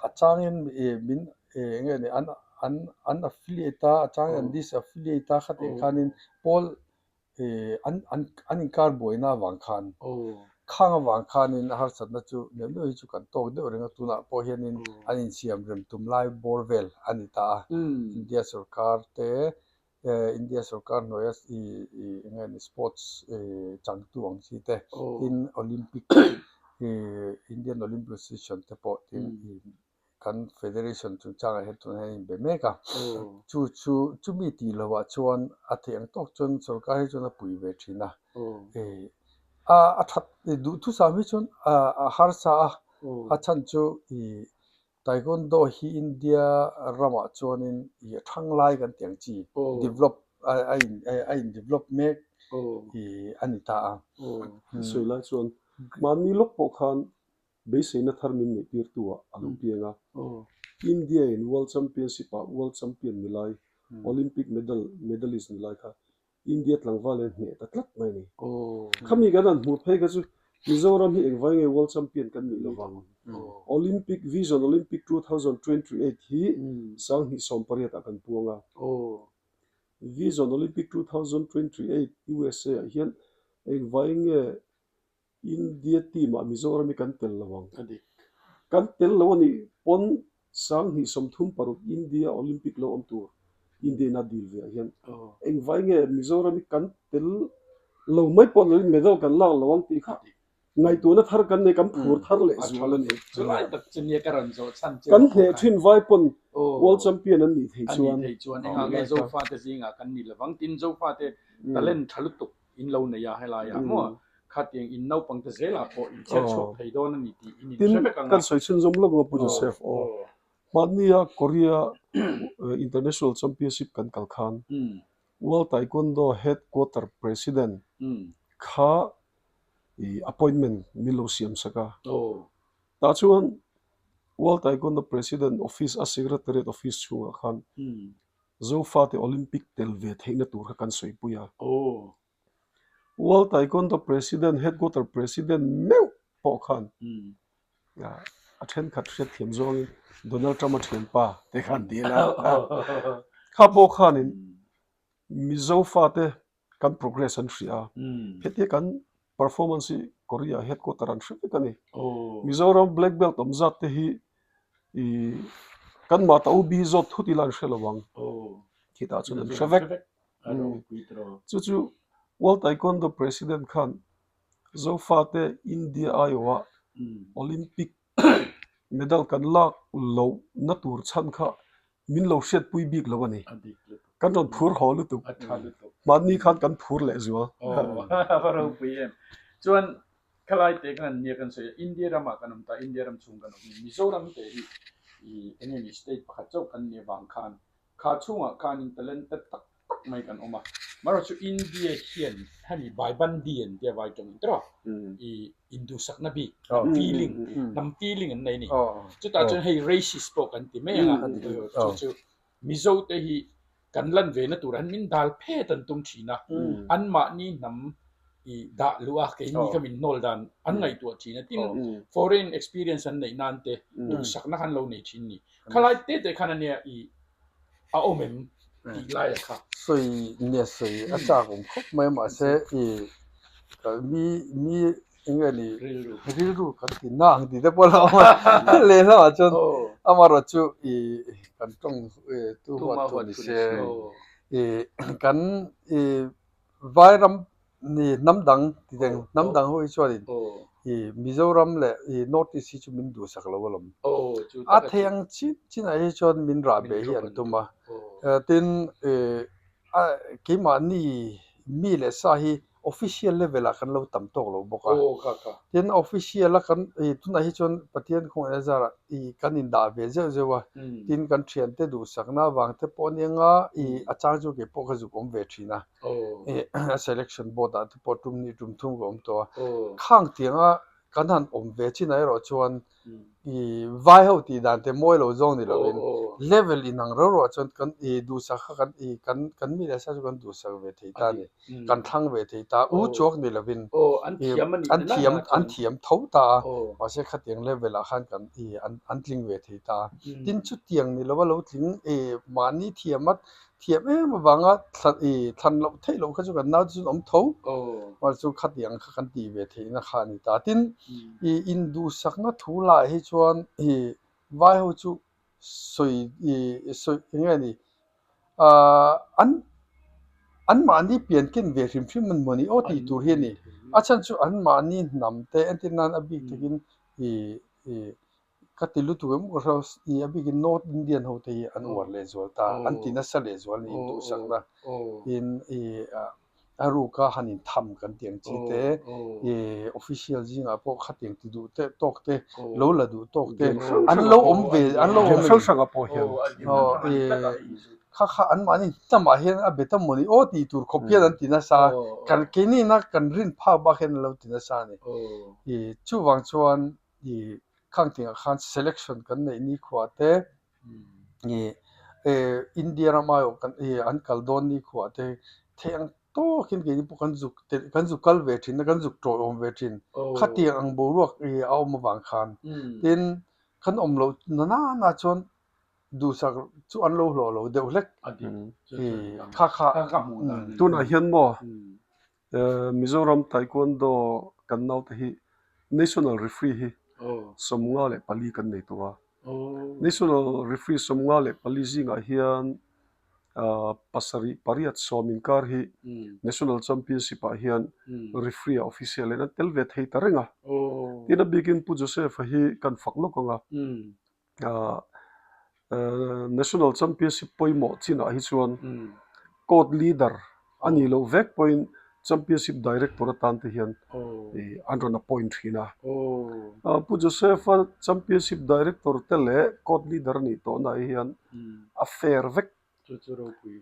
a changin ih min ih eng nge ni an an an affiliate a, a changin an disaffiliate a khatih khanin pawl an an an inkar buaina avang khan khang avang khanin a harsatna chu neuh neuh hi chu kan tawk deuh reng a tunah pawh hianin an insiam rem tum lai bawr vel a ni ta a India sorkar te India sorkar hnuaia ih ih eng nge ni sports ih changtu ang chi te tin Olympic ih Indian Olympic Association te pawh tin ih kan federation chungchangah hian tunah hian a inbe mek a, chu chu chumi tih lohah chuan a theih ang tawk chuan sorkar hi chuan a pui ve thin a, a that duhthusam hi chuan a harsa a. A chhan chu ih Taekwondo hi India ramah chuanin ih a thang lai kan tih ang chi develop a in a in develop mek ih a ni ta a.
Sawi lai chuan mahni lawk pawh khan beiseina thar min neih tirtu ah a lo piang a. India in World Championship ah World Champion ni lai, Olympic medal medalist ni lai kha India tlangval hian hneh ta tlat mai a ni. Khami kan han hmuh phei kha chu Mizoram hi engvai nge World Champion kan nih lovang. Olympic Vision Olympic 2028 hi 2018 ah kan puang a. Vision Olympic 2028 USA ah hian engvai nge India team ah Mizoram hi kan tel lo ang. Kan tel lo a nih pawn 2036 India Olympic lo awm tur India in a dil ve ah hian engvai nge Mizoram hi kan tel lo mai pawh lo in medal kan lak lo ang tih kha ngaihtuahna thar kan nei kan phur thar leh zual a ni. Kan hneh thin vai pawn World Champion an nih theih chuan.
Engah nge Zofate zingah kan ni lovang tin Zofate talent tha lutuk in lo nei a helaiah maw khatiang in naupangte zelah pawh in chhiat chhuak thei dawn a ni tih in inhre vek ang a.
Tin, kan sawi chhunzawm lawk ang a Pu Joseph aw. Hmannia Korea International Championship kan kal khan World Taekwondo Headquarter President kha appointment min lo siam sak a. Tah chuan World Taekwondo President Office a Secretariat Office chhungah khan Zofate Olympic tel ve theihna tur kha kan sawipui a. World Taekwondo President, Headquarter President meuh pawh khan a thenkhat hriatthiam zawngin Donald Trump a thianpa te khan ti ila kha pawh khanin Mizo fate kan progress an hria a, hetia kan performance hi Korea headquarter an hre vek a ni. Mizoram black belt awm zat te hi ih kan mah ta UB zawt thut ila an hre lo ang, khitah chuan an hre vek. Chu chu World Taekwondo President khan Zofate India aiawha Olympic medal kan lak loh na tur chhan kha min lo hriatpui bik lo a ni. Kan rawn phur haw lutuk. Mahni khan kan phur leh zual.
A ropui em. Chuan khalai te khan nia kan sawi a, India ramah kan awm ta, India ram chhung kan awm hi Mizoram te hi eng nge ni state pakhat chauh kan nih avang khan kha chhungah khanin talented tak tak mai kan awm a. Marawh chu India hian hemi Baibandi an tia vai tawngin tawh i induhsakna bik feeling hnam feeling an nei a ni. Chutah chuan hei racist pawh kan ti mai ang a, chu chu Mizo te hi kan lan ve na turah hian min dal phet an tum thin a, anmahni hnam i dah luh a keini kha min hnawl dan an ngaihtuah thin a, tin foreign experience an neih nan te duhsakna khan lo nei thin a ni. Khalai te te khan ania i a awm em tih lai a kha.
Sawi nia sawi a chak awm khawp mai mahse i mi mi eng nge ni rilru kan ti na ang tih te pawh a awm a lehlamah chuan amaherawh chu i kan tawng tu huat thu ni se i kan i Vairam ni hnam dang ti deng hnam dang ho hi chuanin i Mizoram leh i North East hi chu min duhsak lo alawm. A thei ang chin chinah hi chuan min rah beh hi an tum a. Tin i a keimahni mi leh sa hi official level ah kan lo tam tawk lo bawk a. Tin official a kan i tunah hi chuan Pathian khawngaihna zarah i kan indah ve zeuh zeuh a. Tin kan thiante duhsakna avang te pawh anianga i a chang chu keipawh ka zuk awm ve thin a. A selection board ah te pawh tum ni tum thum ka awm tawh a. Khang tianga kan han awm ve chinah erawh chuan i vai ho tih dan te mawi lo zawng ni lovin level inang reuh reuh ah chuan kan i duhsak kha kan i kan kan mi leh sa chu kan duhsak ve thei ta a ni. Kan thlang ve thei ta u chuak ni lovin i an thiam an thiam tho ta a mahse khatiang level ah khan kan i an an tling ve thei ta a. Tin chutiang ni lova lo tling i mahni thiam a Thiam em avanga thlan i thlan loh theih loh kha chu kan nau te chuan awm tho. Mahse chu khatiang kha kan tih ve theihna kha a ni ta. Tin, i induhsakna thu lah hi chuan i vai ho chu sawi i sawi eng nge ni ah an anmahni pian ken ve hrim hrim an mawni aw tih tur hi a ni. A chhan chu anmahni hnam te entir nan a bik takin i i Ka ti lutuk em ka hre i a bikin North Indian ho te hi an uar lehzual ta, an ti nasa lehzual niin duhsakna in i. A ruka han intham kan tih ang chi te, ih official zingah pawh khatiang ti duh te tawk te, lo la duh tawk te, an lo awm ve, an lo awm
hrang hrangah pawh hian.
Kha kha anmahni hnamah hian a bet a mawni aw tih tur khawp hian an ti nasa, kan keini na kan rin phak bak hian an lo ti nasa a ni. Ih chuvang chuan ih khang tingah khan selection kan neih nikhua te, ih India ram aiawh kan ih an kal dawn nikhua te theih ang tawkin keini pawh kan zuk telh kan zuk kal ve thin a kan zuk tawih awm ve thin khatiang ang boruak ih a awm avang khan tin kan awm loh na nana chuan duhsak chu an lo hlawh lo deuh hlek ih kha kha
tunah hian maw Mizoram Taekwondo kan naute hi National Referee hi 54 kan nei tawh a. National Referee 54 zingah hian 7 pariat sawm inkar hi National Championship ah hian Referee ah official in an tel ve thei ta reng a. Tin a bikin Pu Joseph-a hi kan fak lawk ang a. National Championship pawimawh chinah hi chuan court leader a nih loh vek pawhin Championship Director atan te hian an rawn appoint thin a. Pu Joseph-a Championship Director te leh court leader a nih tawhnaah hian a fair vek.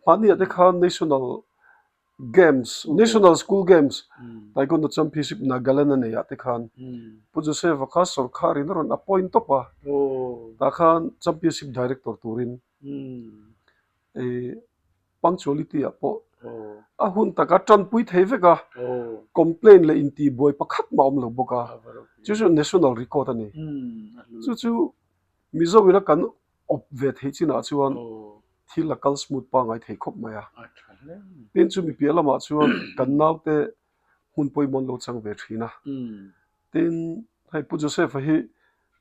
Mahniah te khan National Games, National School Games, Taekwondo Championship Nagaland a neih ah te khan Pu Joseph-a kha sorkar in a rawn appoint tawp a, tah khan Championship Director turin ih punctuality ah pawh a hun taka tanpui thei vek a, complaint leh intihbuai pakhat mah a awm lo bawk a, chu chu National Record a ni. Chu chu Mizo ina kan awp ve theih chinah chuan thil a kal smooth pangngai thei khawp mai a. Tin chumi piah lamah chuan kan naute hmun pawimawh an lo chang ve thin a. Tin hei Pu Joseph-a hi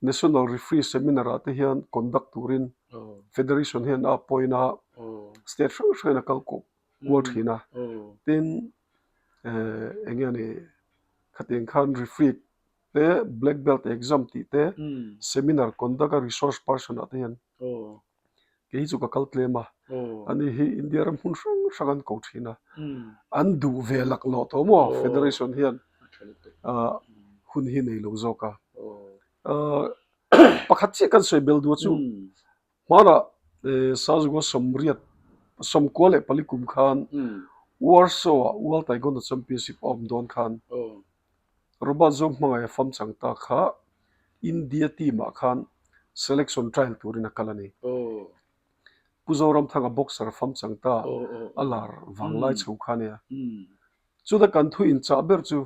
National Referee Seminar ah te hian conduct turin Federation hian a appoint a, state hrang hrangin a kal kual thin a. Tin eng nge ni khatiang khan referee te black belt exam tih te seminar conduct a resource person ah te hian kei hi chu ka kal tlem a ani hi India ram hmun hrang hrang an ko thin a an duh ve laklawh tawh maw federation hian ah hun hi nei lo zawk a ah pakhat chiah kan sawi bel duh chu Hmanah Sazunga sawmriat 94 kum khan Warsaw-ah World Taekwondo Championship a awm dawn khan Robert Zohmangaia fam chang ta kha India team-ah khan selection trial turin a kal a ni. Pu Zoramthanga boxer fam chang ta a lar vanglai chho kha a nia. Chuta kan thu inchah ber chu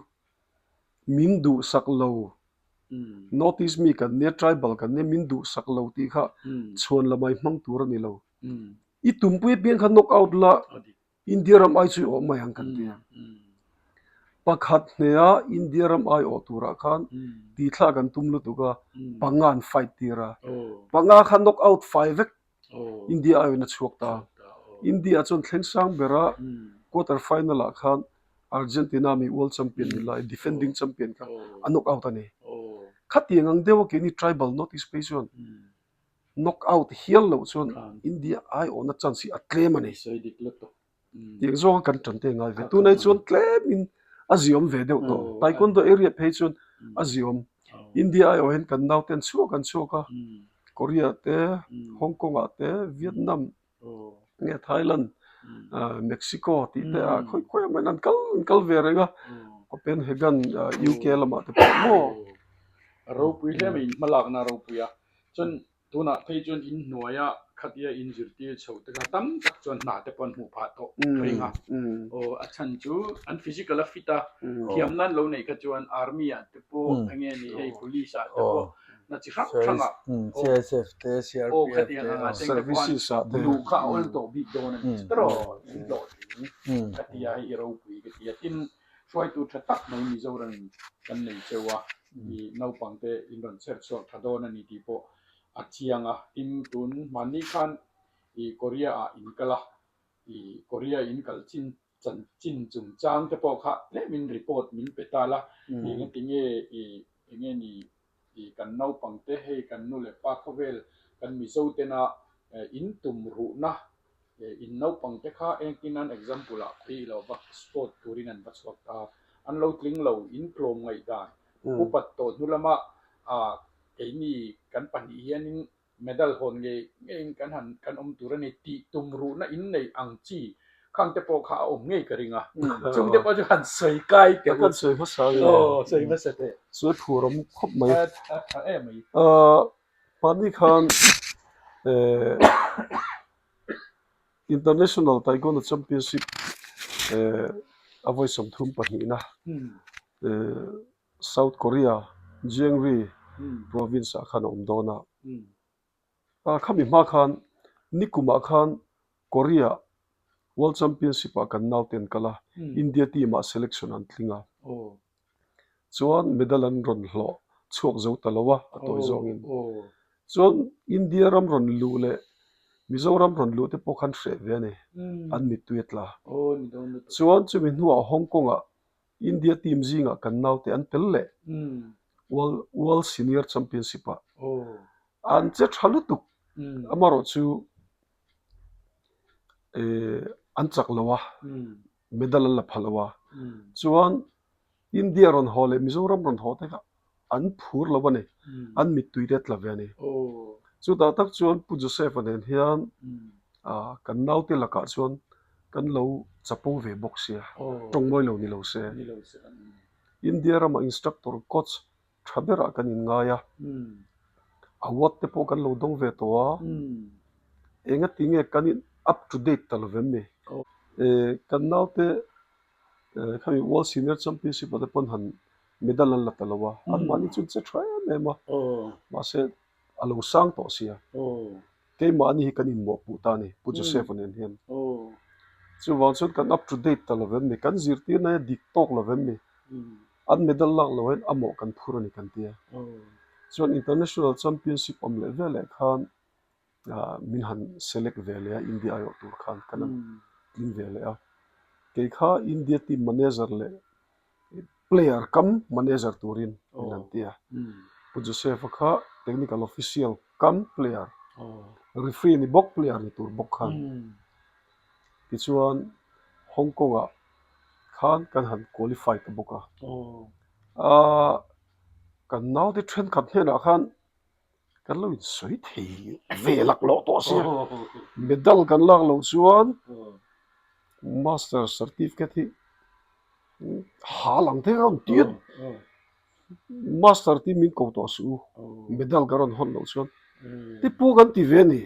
min duhsak lo North East mi kan nia, tribal kan nia, min duhsak lo tih kha chhuan lamai hmang tur a ni lo. I tumpui apiang kha knock out la, India ram ai chu i awh mai ang kan ti a. Pakhat hneha India ram ai awh turah khan tihthla kan tum lutuk a, panga an fight tir a. Panga kha knock out fai vek India aiawhin a chhuak ta. India chuan thleng sang bera quarter final ah khan Argentina mi world champion ni lai defending champion kha a knock out a ni. Khatiang ang deuha keini tribal North East phei chuan knock out hial loh chuan India aiawhna chance hi a tlem a ni. Tiang zawnga kan tan te ngai ve. Tunai chuan tlemin a ziawm ve deuh tawh. Taekwondo area phei chuan a ziawm. India aiawh hian kan naute an chhuak an chhuak a. Korea te, Hong Kong ah te, Vietnam nge Thailand, Mexico tih te ah khawi khawi ah mah an kal an kal ve reng a. Copenhagen, UK lamah te pawh maw.
Ropui hle mai, inhmalakna ropui a. Chuan Tunah phei chuan in hnuaia khatia in zirtir chho te kha tam tak chuan hna te pawh an hmuh phah tawh reng a. Aw a chhan chu an physical a fit a, thiamna an lo neih kha chuan army ah te pawh eng nge ni hei police ah te pawh hna chi hrang hrang ah aw khatiang ang ah te te pawh an luh kha a awl tawh bik dawn a ni chutaraw in hlawhtling ka ti a hei i ropui ka ti a tin hruaitu tha tak mai Mizoram in kan nei cheu a, i naupang te in rawn chher chhuak tha dawn a ni tih pawh a chiang a, tin tun hmanni khan i Korea ah in kal a, i Korea in kal chin chanchin chungchang te pawh kha tlem in report min pe ta la, engati nge i enge ni i kan naupang te hei kan nu leh pa khawvel kan Mizo tena in tum ruhna. In naupang te kha engtin an example ah khawi lo va sport turin an va chhuak ta, an lo tling lo in tlawm ngaihdan upat tawh hnu lama keini kan pahnih hianin medal hawn ngei ngeiin kan han kan awm tur a ni tih tum ruhna in nei ang chi khang te pawh kha a awm ngei ka ring a, chung te pawh chu han sawi kai teh u.
Kan sawi hmasa nge?
Aw sawi hmasa teh.
Sawi phur awm khawp mai.
A tha em mai.
Mahni khan International Taekwondo Championship a vawi 33 na South Korea Gyeonggi province ah khan a awm dawn a. Khami hma khan nikumah khan Korea World Championship ah kan naute an kal a, India team ah selection an tling a. Chuan medal an rawn hlawh chhuak zo ta lo a, a tawi zawngin. Chuan India ram rawn luh leh Mizoram rawn luh te pawh khan hreh ve a ni, an mittui a tla. Chuan chumi hnuah Hong Kong ah India team zingah kan naute an tel leh World World Senior Championship ah an che tha lutuk. Amaherawh chu an chak lo a, medal an la pha lo a. Chuan India rawn haw leh Mizoram rawn haw te kha an phur lo a ni, an mittui te a tla ve a ni. Chutah tak chuan Pu Joseph-a nen hian kan naute lakah chuan kan lo chapo ve bawk sia, tawng mawi lo ni lo se. India ramah instructor coach tha berah kan inngai a, award te pawh kan lo dawng ve tawh a, engati nge kan in up to date ta lo vem ni? Kan naute khami World Senior Championship ah te pawn han medal an la ta lo a, anmahni chu an che tha em em a, mahse a lo sang tawh sia. Keimahni hi kan inmawhpuh ta a ni, Pu Joseph-a nen hian. Chuvang chuan kan up to date ta lo vem ni, kan zirtirna hi a dik tawk lo vem ni, an medal lak lo hian a mawh kan phur a ni kan tia. Chuan International Championship awm leh veleh khan min han select ve leh a, India aiawh tur khan kan han tling ve leh a. Kei kha India team manager leh player kam manager turin min han ti a. Pu Joseph-a kha technical official kam player, referee ni bawk player ni tur bawk khan. Tichuan Hong Kong-ah khan kan han qualify ta bawk a. Aaa kan naute thenkhat hnenah khan kan lo insawi thei ve lak loh tawh sia. Medal kan lak loh chuan master certificate hi ha lang thei a rawn ti a. Master tih min ko tawh suh u, medal ka rawn hawn loh chuan ti pu kan ti ve a ni.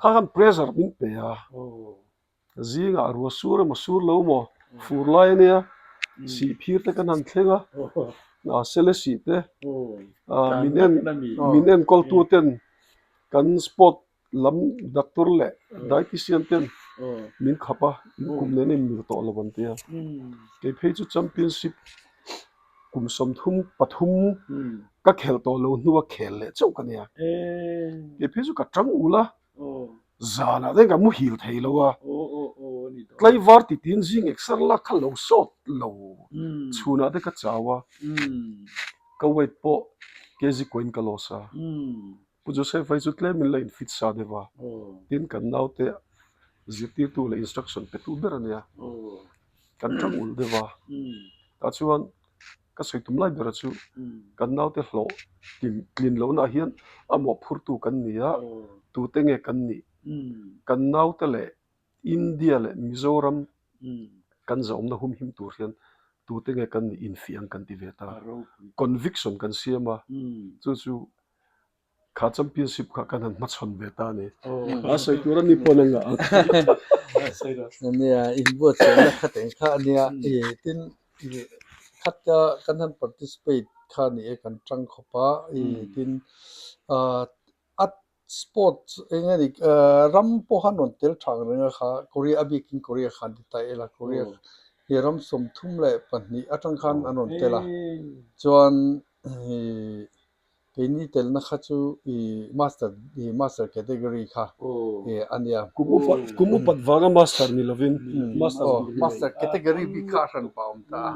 Kha khan pressure min pe a, zingah rua sur emaw sur lo maw fur lai a nia, sih phir te kan han thleng a, sele sih te min en min enkawl tu ten kan sport lam doctor leh dietician ten min khap a, in kum nen a inmil tawh lo an ti a. Kei phei chu championship kum 33 ka khelh tawh lo hnua khel leh chauh ka nia. Kei phei chu ka tang ul a, zanah te ka muhil thei lo a, tlaivar titin zing exer lak kha lo sawt lo chhunah te ka chau a, ka weight pawh kg kuain ka loss a. Pu Joseph hi chu tlem in la in fit sa deuh a, tin kan naute zirtirtu leh instruction petu ber a nia, kan tang ulh deuh a, tah chuan ka sawi tum lai bera chu kan naute hlawh tlin tlin lohna ah hian a mawhphurtu kan ni a, tute nge kan nih, kan naute leh India leh Mizoram kan zahawmna humhim tur hian tute nge kan nih infiah ang kan ti ve ta, conviction kan siam a, chu chu kha championship kha kan han hmachhawn ve ta a ni. A sawi tur a ni pawn a ngah ang.
Ania inbuatsaihna kha teng kha ania tin khatia kan han participate kha ni e kan tang khawp a tin a Sports eng nge ni ram pawh khan rawn tel thang reng a kha Korea a bikin Korea khan ti ta ila Korea hi ram 32 atang khan an rawn tel a chuan ih keini telna kha chu ih master ih master category kha ih a nia.
Kum upat kum upat vanga master ni lovin master
master category bik kha a hran pah a awm ta a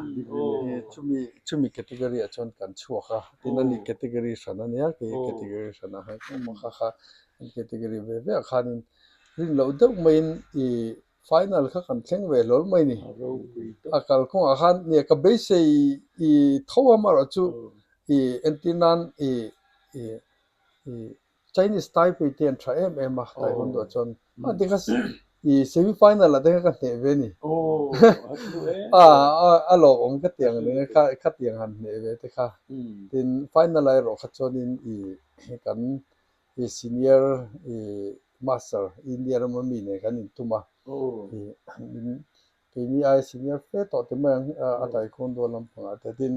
chumi chumi category ah chuan kan chhuak a. Tin ani category hran a nia, kei category hran ah khan ka awm a, kha kha an category ve ve ah khanin. Rin loh deuh maiin i final kha kan thleng ve hlawl mai ni. A kalkawngah khan nia ka beisei i tho a amaherawhchu i entir nan i i i Chinese Taipei te an tha em em a Taekwondo ah chuan a ti kha i semi final ah te kha ka hneh ve a ni. A lawmawm ka tiang nen kha khatiang han hneh ve te kha. Tin final ah erawh kha chuanin i kan i senior i master India rama mi nen kan intum a i min keini aia senior fe tawh te mai ang a taekwondo lampangah te tin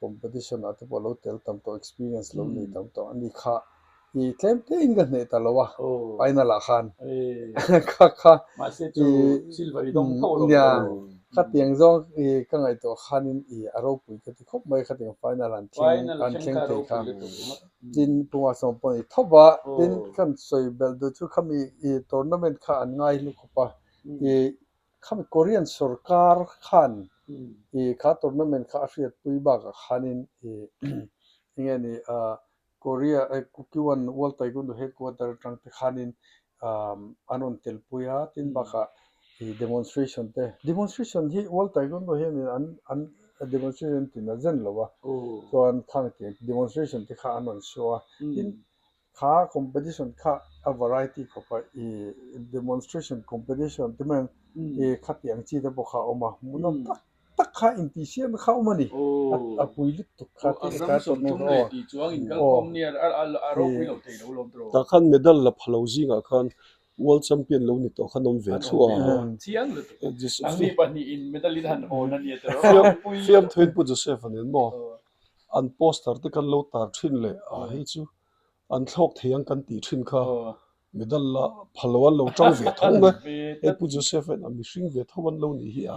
competition ah te pawh lo tel tam tawh experience lo nei tam tawh a ni kha i tlem te in ka hneh ta lo a final ah khan kha kha i nia khatiang zawng i ka ngaihtuah khanin i a ropui ka ti khawp mai khatiang final an thleng an thleng thei kha. Tin Puma sawm pawh a ni tho va, tin kan sawi belh duh chu khami i tournament kha an ngai hlu khawp a, i khami Korean sorkar khan i kha tournament kha a hriatpui bakah khanin i enge ni Korea Q1 World Taekwondo Headquarter atang te khanin an rawn telpui a, tin bakah ih demonstration te, demonstration hi World Taekwondo hianin an an demonstration tin a zen lo a, chuan khang tih demonstration te kha an rawn show a, tin kha competition kha a variety khawp a, ih demonstration competition te mai ang ih khatiang chi te pawh kha a awm a, hmuhnawm tak. tak kha intihsiamna kha awm a ni. A pui lutuk kha
tih kha tawh hnu aw. Aw.
Tah khan medal la pha lo zingah khan World Champion lo ni tawh khan awm ve thluah a. Fiamthuin Pu Joseph a nen maw an poster te kan lo tar thin leh a hei chu an thlawk thei ang kan tih thin kha. Medal la phal lo an lo tang ve tho mai. Hei Pu Joseph hian a mihring ve tho an lo nih hi a.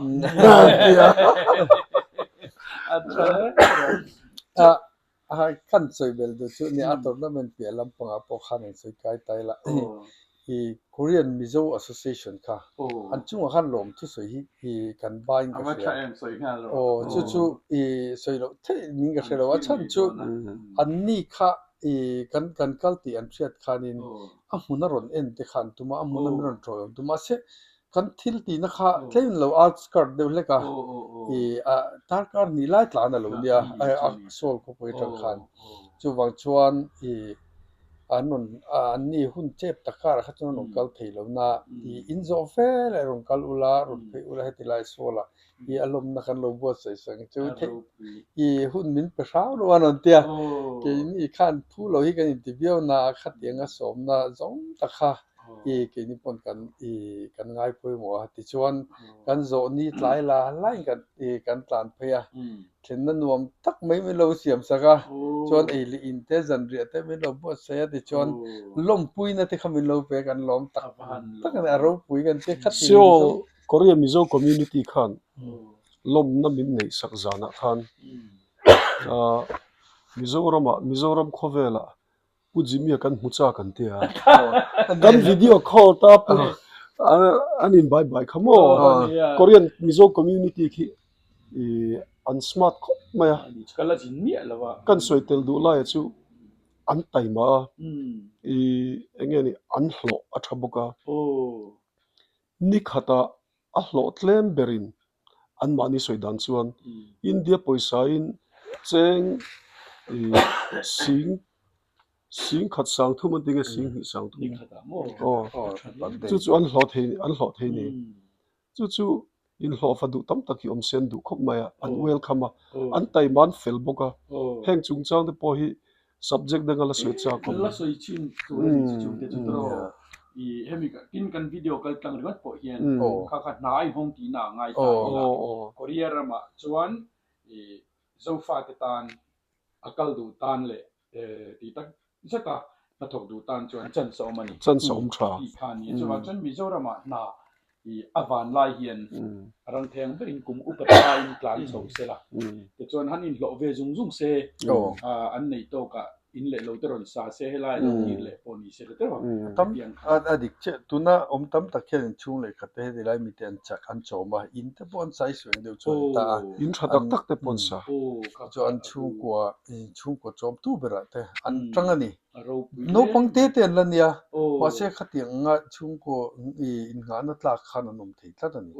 Kan sawi bel duh chu nia a tournament piah lampangah pawh khan an sawi kai ta ila. I Korean Mizo Association kha an chungah khan lawm thusawi hi i kan bain ka hria. Aw chu chu i sawi loh theih ning ka hre lo. A chhan chu anni kha I kan kan kal tih an hriat khanin a hmun a rawn en te kha an tum a, a hmun a min rawn ṭawi awm tum a. Mahse, kan thil tihna kha tlem lo outskirt deuh hlek a, i a darkar hnih lai tlan a lo nia a Seoul khawpui atang khan. Chuvang chuan i an rawn an ni hun chep tak karah kha chuan an rawn kal thei lo na, i in zawh vel a rawn kal ula, rawn phei ula heti lai Seoul ah I a lawmna kan lo buatsaih sak ang chu theih i hun min pe hrau lo a rawn ti a, keini khan phu lo hi kan inti viau na a khatiang a sawmna zawng tak kha i keini pawn kan i kan ngai pawimawh a tichuan kan zawh ni tlai la laiin kan i kan tlan phei a, thlenna nuam tak mai min lo siam sak a, chuan ei leh in te zanriah te min lo buatsaih a tichuan lawmpuina te kha min lo pe kan lawm tak tak a ni a ropui kan ti khatiang
Mizo Korea Mizo community khan lawmna min neih sak zanah khan ahh Mizoramah Mizoram khawvelah Pu Jimmy-a kan hmu chak an ti a, kan video call ta pu an in bai bai kha maw Korean Mizo community khi ih an smart khawp mai a, kan sawi tel duh laia chu an taima a, ih eng nge ni an hlawh a tha bawk a. Ni khatah a hlawh tlem berin anmahni sawi dan chuan India pawisain cheng sing sing khat sang thum an ti nge sing hnih sang thum aw chu chu an hlawh thei an hlawh thei ni chu chu inhlawh fa duh tam tak hi awm se an duh khawp mai a an welcome a an taima an fel bawk a heng chungchang te pawh hi Subject danga la sawi chak
awm. La sawi chin tur a ni chu chung te chu tawh. I hemi tin kan video kal tlang ringawt pawh hian kha kha hna a inhawng tihna a ngai ta ila. Korea ramah chuan i Zofa te tan a kal duh tan leh tih tak zeta hnathawk duh tan chuan chance a awm a ni.
Chance a awm tha.
Tih kha a ni. Chuvang chuan Mizoramah hna I a van lai hian a rang thei ang berin kum upa taiin tlan chho se la, tichuan han inhlawh ve zung zung se, an neih tawkah In leh lo te rawn sa se helai lo kir leh pawh ni se la teuh
a. Tam a dik chiah tuna awm tam tak hian inchhung leh khat te heti lai mite an chak an chawm a in te pawh an sai suang deuh chuan an ta a.
In tha tak tak te pawh an sa.
Chu an chhungkua chhungkua chawmtu berah te an tang a ni. Naupang te te an la nia mahse khatiang anga chhungkua innghahna tlak khan an awm thei tlat a ni.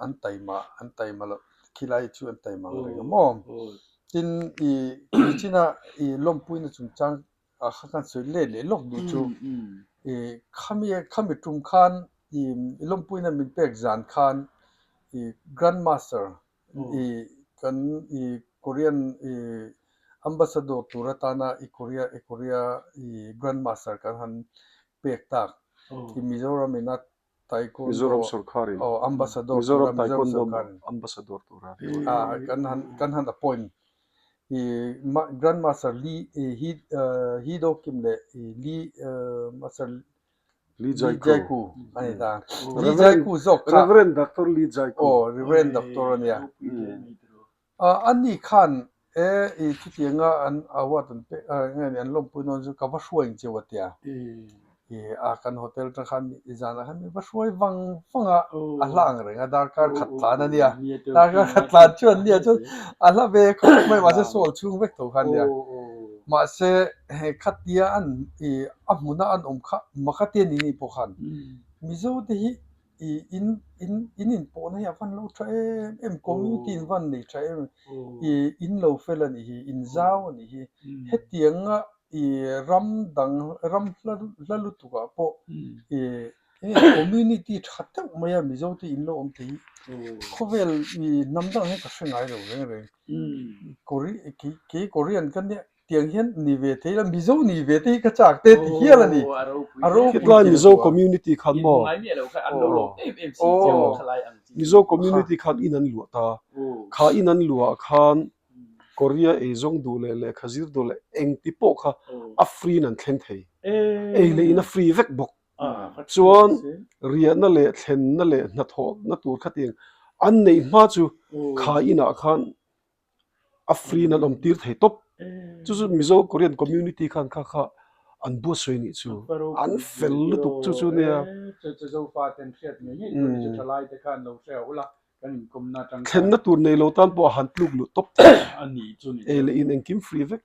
An taima an taima loh khilai chu an taima ang reng a maw? Tin i nichina i lawmpuina chungchang ah kha khan sawi let leh lawk duh chu i khami khami tum khan i lawmpuina min pek zan khan i Grand Master i kan i Korean i Ambassador tur atana i Korea i Korea i Grand Master kan han pek tak i Mizoram ina Taekwondo
Mizoram sorkarin
aw ambassador
Mizoram
tura Mizoram
Taekwondo
sorkarin
ambassador tura
ah kan han kan han appoint i Grand Master Lee hi Hee Do Kim leh Lee Master
Lee
Lee
Jae-ku
Jae-ku a ni ta. Lee Jae-ku zawk kha
Reverend Doctor Lee Jae-ku
aw Reverend Doctor a nia. A ni khan e i chutianga an award an pek nge ni an lawmpui dawn chu ka va hruai ang cheu a tia. I a kan hotel atang khan i zanah khan mi va hruai vang vang a, a hla ang reng a darkar khat tlan a nia. Darkar khat tlan chu an nia chuan a hla ve khawp mai mahse sawl chhung vek tho kha a nia. Mahse he khatia an i a hmuna an awm kha Makati ni ni pawh khan Mizo te hi I in in in inpawhna hi a van lo tha em em community in van nei tha em i in lo fel a nih hi in zau a nih hi hetianga i ram dang ram hla hla lutuk ah pawh i community tha deuh mai a Mizo te in lo awm thei hi khawvel i hnam dang hi ka hre ngai lo reng reng kei Korean ka nia Tiang hian ni ve thei la, Mizo ni ve te hi ka chak te ti hial a ni. A ropui
Hetlai Mizo community khan maw? Mizo community khan in an luah ta. Kha in an luah khan Korea eizawng duh leh lehkha zir duh leh engti pawh kha a free in an thleng thei. Ei leh in a free vek bawk. Chuan riahna leh thlenna leh hnathawhna tur khatiang an neih hma chu kha inah khan a free in an awm tir thei tawp chu chu Mizo Korean community khan kha kha an buatsawi nih chu an fel lutuk chu chu nia thlenna tur nei lo tan pawh a han tluk luh tawp thei ei leh in engkim free vek.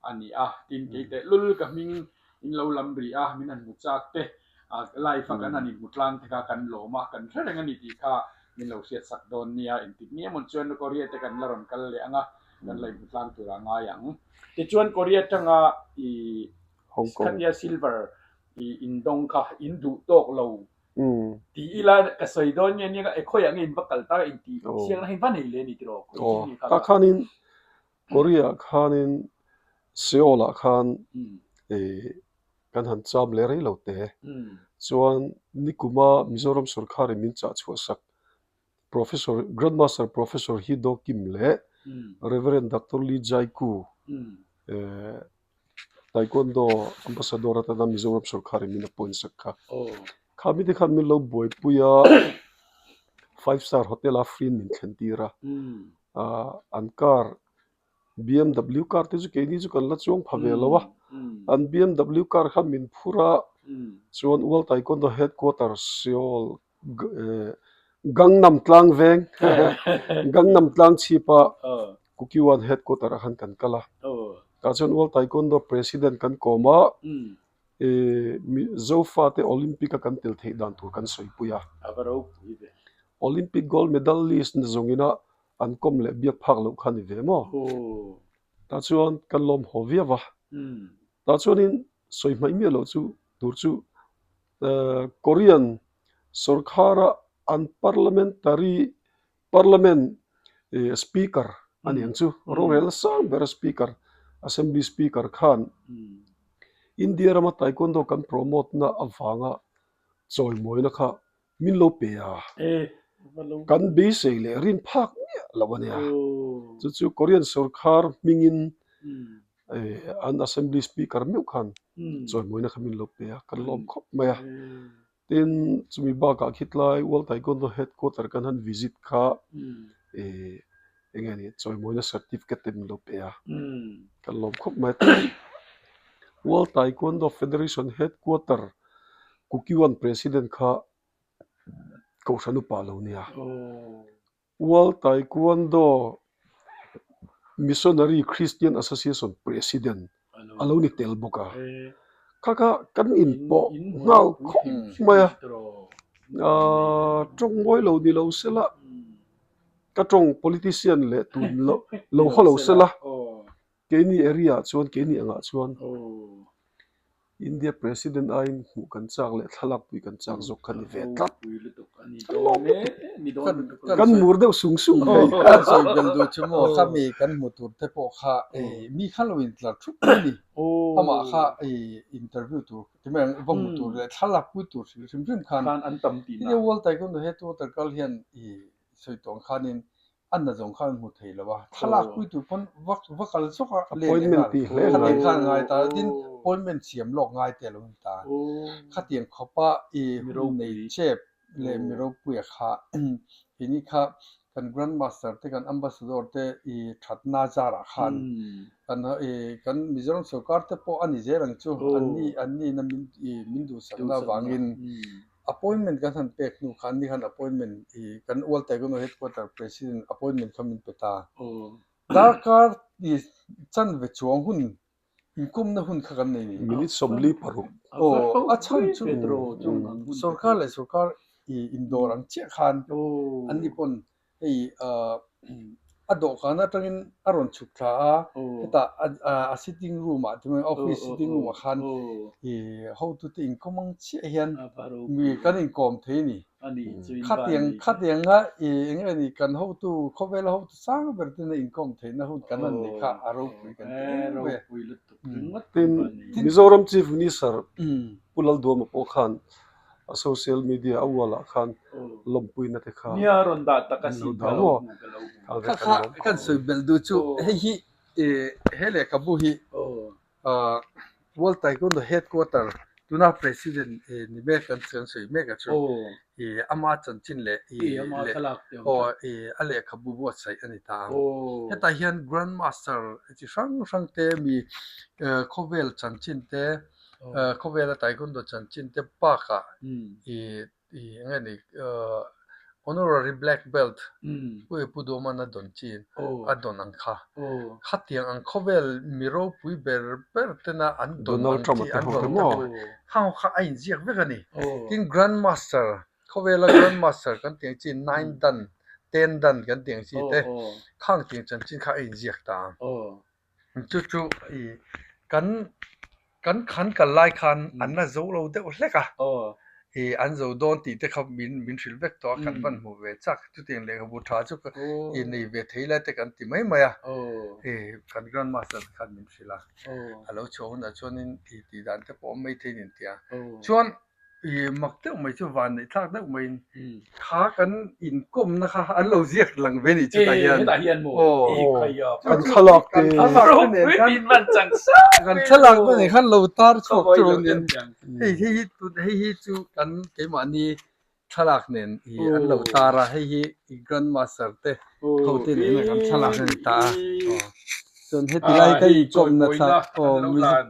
a ni a, tin kei teh lul ka hming in lo lam rih a, min han hmu chak te, live a kan han inhmu tlang te kha kan lawm a, kan hre reng a ni tih kha min lo hriat sak dawn nia, engtik ni emaw chuan Korea te kan la rawn kal leh ang a, kan la inhmu tlang tur a ngai ang. Tichuan Korea atanga i khatia silver i indawng kha in duh tawk lo ti ila ka sawi dawn nge nia e khawiah nge in va kal tak a intih siakna hi va nei leh a ni tiraw?
Tah khanin Korea ah khanin Seoul ah khan kan han cham leh rei lo te. Chuan nikuma Mizoram sorkarin min chah chhuah sak Professor Grandmaster Professor Hee Do Kim leh Reverend Doctor Lee Jae Ku Taekwondo Ambassador atana Mizoram sorkarin min appoint sak kha. Kha mite khan min lo buaipui a Five Star Hotel a free in min thlen tir a. An car BMW car te chu keini chu kan la chuang pha ve lo a. An BMW car kha min phur a chuan World Taekwondo Headquarters Seoul Gangnam tlang veng Gangnam tlang chhipa Kukiwan headquarter ah khan kan kal a tah chuan World Taekwondo president kan kawm a Zofa te Olympic a kan tel theih dan tur kan sawipui a Olympic gold medalist na zawngin a an kawm leh biak phak loh kha ni ve maw tah chuan kan lawm haw viau a tah chuanin sawi hmaih miah loh chu tur chu Korean sorkara an parliamentary parliament speaker a ni ang chu rorel sang ber speaker assembly speaker khan India rama taekwondo kan promote na avanga chawimawina kha min lo pe a kan beisei leh rin phak miah lo a nia chu chu Korean sorkar hmingin. an assembly speaker meuh khan chawimawina kha min lo pe a, kan lawm khawp mai a. Tin, chumi bakah khitlai World Taekwondo headquarter kan han visit kha eng nge ni chawimawina certificate te min lo pe a, kan lawm khawp mai. Tin, World Taekwondo Federation headquarter Kukiwan president kha Kohhran upa lo nia. World Taekwondo Missionary Christian Association President a lo ni tel bawk a. Kha kha kan inpawh nghal khawp mai a, aaa tawng mawi lo ni lo se la, ka tawng politician leh tun lo haw lo se la, keini area ah chuan keini angah chuan India President aiin hmuh kan chak leh thlalak pui kan chak zawk kha ni ve tlat. Kan lawm lutuk. Kan mur deuh sung sung thei.
Kan sawi bel duh chu maw khami kan hmu tur te pawh kha mi kha lo intlar thup mai a ni. Amah kha interview tur ti mai ang va hmu tur leh thlalak pui tur hrim hrim khan India World Taekwondo headquarter kal hian sawi tawh ang khanin A na zawng khan hmu thei lo a, thlalak pui tur pawn va va kal zawk a len leh nghal. Khatiang khan ngai ta tin appointment siam lawk ngai te a lo ni ta. Khatiang khawpa i hun nei chep leh mi ropuia kha keini kha kan Grand Master te kan Ambassador te i thatna zarah khan kan i kan Mizoram sorkar te pawh a ni zel ang chu anni anni na min i min duhsakna avangin Appointment kan han pek hnu khan ni khan appointment i kan World Taekwondo Headquarter President appointment kha min pe ta. Darkar i chanve chuang hun inkawmna hun kha kan nei ni.
Minute 46.
Aw, a chhan chu sorkar leh sorkar i indawr ang chiah khan an ni pawn Hei a dawhkan atangin a rawn chhuk thla a, hetah a sitting room ah ti mai office sitting room ah khan ih hotute inkawm ang chiah hian mi kan inkawm thei a ni. Khatiang khatianga ih eng nge ni kan hotu khawvela hotu sang ber tena inkawm theihna hun kan han neih kha a ropui kan ti em mai a.
Tin, Mizoram Chief Minister Pu Lalduama pawh khan a social media a wall ah khan lawmpuina te kha
Nia rawn dah tak a
an lo
sin
dah
ka lo
maw?
hmu ka lo hmu.
Kha
Kha
vek
kha
an lawm
kan
khawp
sawi belh duh chu hei hi he lehkhabu hi World Taekwondo Headquarter tuna President ni mek kan kan sawi mek a chu ama chanchin leh a lehkhabu buatsaih a ni ta ang. Hetah hian Grand Master chi hrang hrang te mi khawvel chanchin te Khawvela Taekwondo chanchin te bakah ih ih eng nge ni honorary black belt Pu Pu Duhman a dawn chi a dawn ang kha. Khatiang ang khawvel mi ropui ber ber tena an dawn ang chi an dawn te kha khang kha a inziak vek a ni. Tin Grand Master khawvela Grand Master kan tih ang chi nine dan ten dan kan tih ang chi te khang tiang chanchin kha a inziak ta ang. Chu chu i kan kan khan kal lai khan an la zo lo deuh hlek a, i an zo dawn tih te kha min min hrilh vek tawh a, kan van hmu ve chak. Chutiang lehkhabu tha chu i nei ve thei lai te kan ti mai mai a, i kan Grand Master khan min hrilh a, a lo chhuah hunah chuanin i tih dan te pawh a awm maithei a ni an ti a. Chuan I mak deuh mai chu van neih thlak deuh maiin kha kan inkawmna kha an lo ziak lang ve nih chutah hian
kan thlalak te
kan thlalak te nen khan lo tar chhuak chu rawh nen hei hei hi hei hi chu kan keimahni thlalak nen i an lo tar a hei hi grand master te ho te nen kan thlalak a ni ta a chuan heti lai ka inkawmna thla aw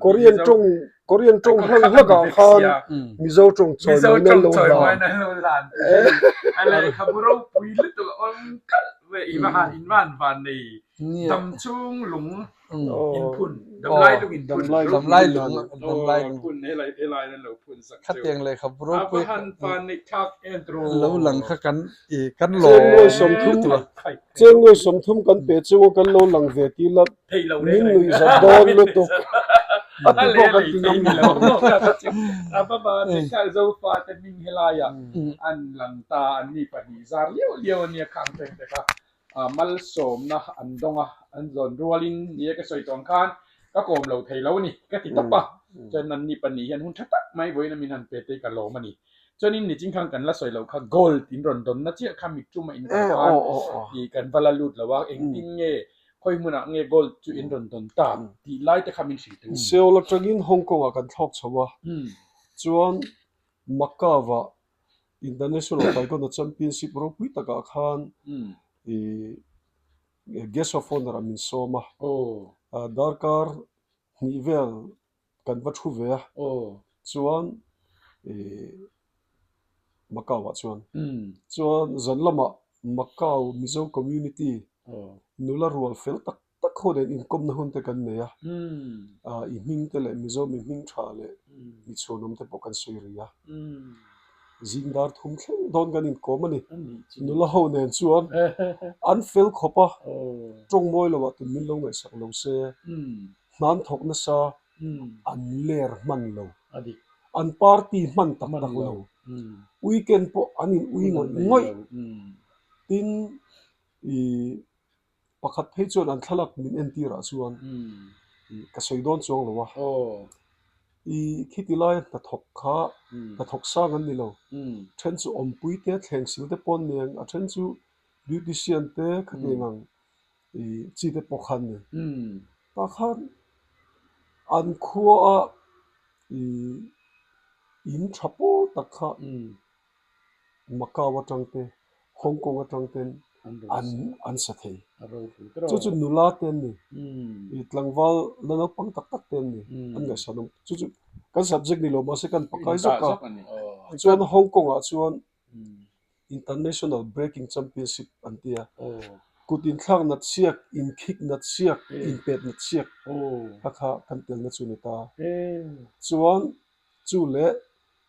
Korean tawng Korean tawng hlak hlak ah khan Mizo tawng chawi mai an lo hlan.
A lehkhabu ropui lutuk a awm kalh ve i va han in van van nei dam chung lung in phun damlai lung in phun
damlai lung damlai lung
phun helai helai an lo phun sak
cheu khatiang lehkhabu ropui
a va han van neih thlak em tiraw
lo lang kha kan i kan lawm
Chengnuai 30 kan pe chu kan lo lang ve ti la min nuih zat dawn lutuk a ti pawh kan ti ngam lo.
A va van neih thlak Zofa te hming helaiah an lang ta an ni 2 zar liau liau a nia khang teng te kha malsawmna an dawng a an zawn rualin ni e ka sawi tawh ang khan ka kawm lo thei lo a ni ka ti tawp a chuan an ni 2 hian hun tha tak mai vawiin a min han pe te hi ka lawm a ni. Chuanin nichin khan kan la sawi loh kha gold in rawn dawnna chiah kha mittum a inkal khan ih kan va la lut lo a, engtin nge. Khawi hmunah nge gold chu in rawn dawn ta tih lai te kha min hrilh teh u.
Seoul atangin Hong Kong ah kan thlawk chho a, chuan Macau ah International Taekwondo Championship ropui takah khan ih guest of honour ah min sawm a, darkar hnih vel kan va thu ve a, chuan ih Macau ah chuan chuan zan lamah Macau Mizo community nula rual fel tak tak ho nen inkawmna hun te kan nei a, i hming te leh Mizo mi hming tha leh mi chhuanawm te pawh kan sawi rih a, zing dar thum thleng dawn kan inkawm a ni. Nula ho nen chuan an fel khawp a, tawng mawi loh ah tun min lo ngaihsak lo se, hnan thawk nasa an ler hman lo, an party hman tak tak lo, weekend pawh an in ui ngawih ngawih, tin ih Pakhat phei chuan an thlalak min entirah chuan ka sawi dawn chuang lo a. I khiti laia hnathawk kha hnathawk sang an ni lo. Then chu awmpui te, thleng sil te pawh an ni ang, a then chu beautician te khatiang ang i chi te pawh kha an ni. Tah khan an khuaa i in tha pawl tak kha Macau atang te, Hong Kong atang ten an an sa thei. Chu chu nula te an ni, i tlangval la naupang tak tak te an ni, an ngaihsan awm. Chu chu kan subject ni lo mahse kan pakai zawk a. Chuan Hong Kong ah chuan International Breaking Championship an ti a, kut inthlak nat siak, inkhik nat siak, inpet nat siak kha kha kan telna chu ni ta. Chuan chu leh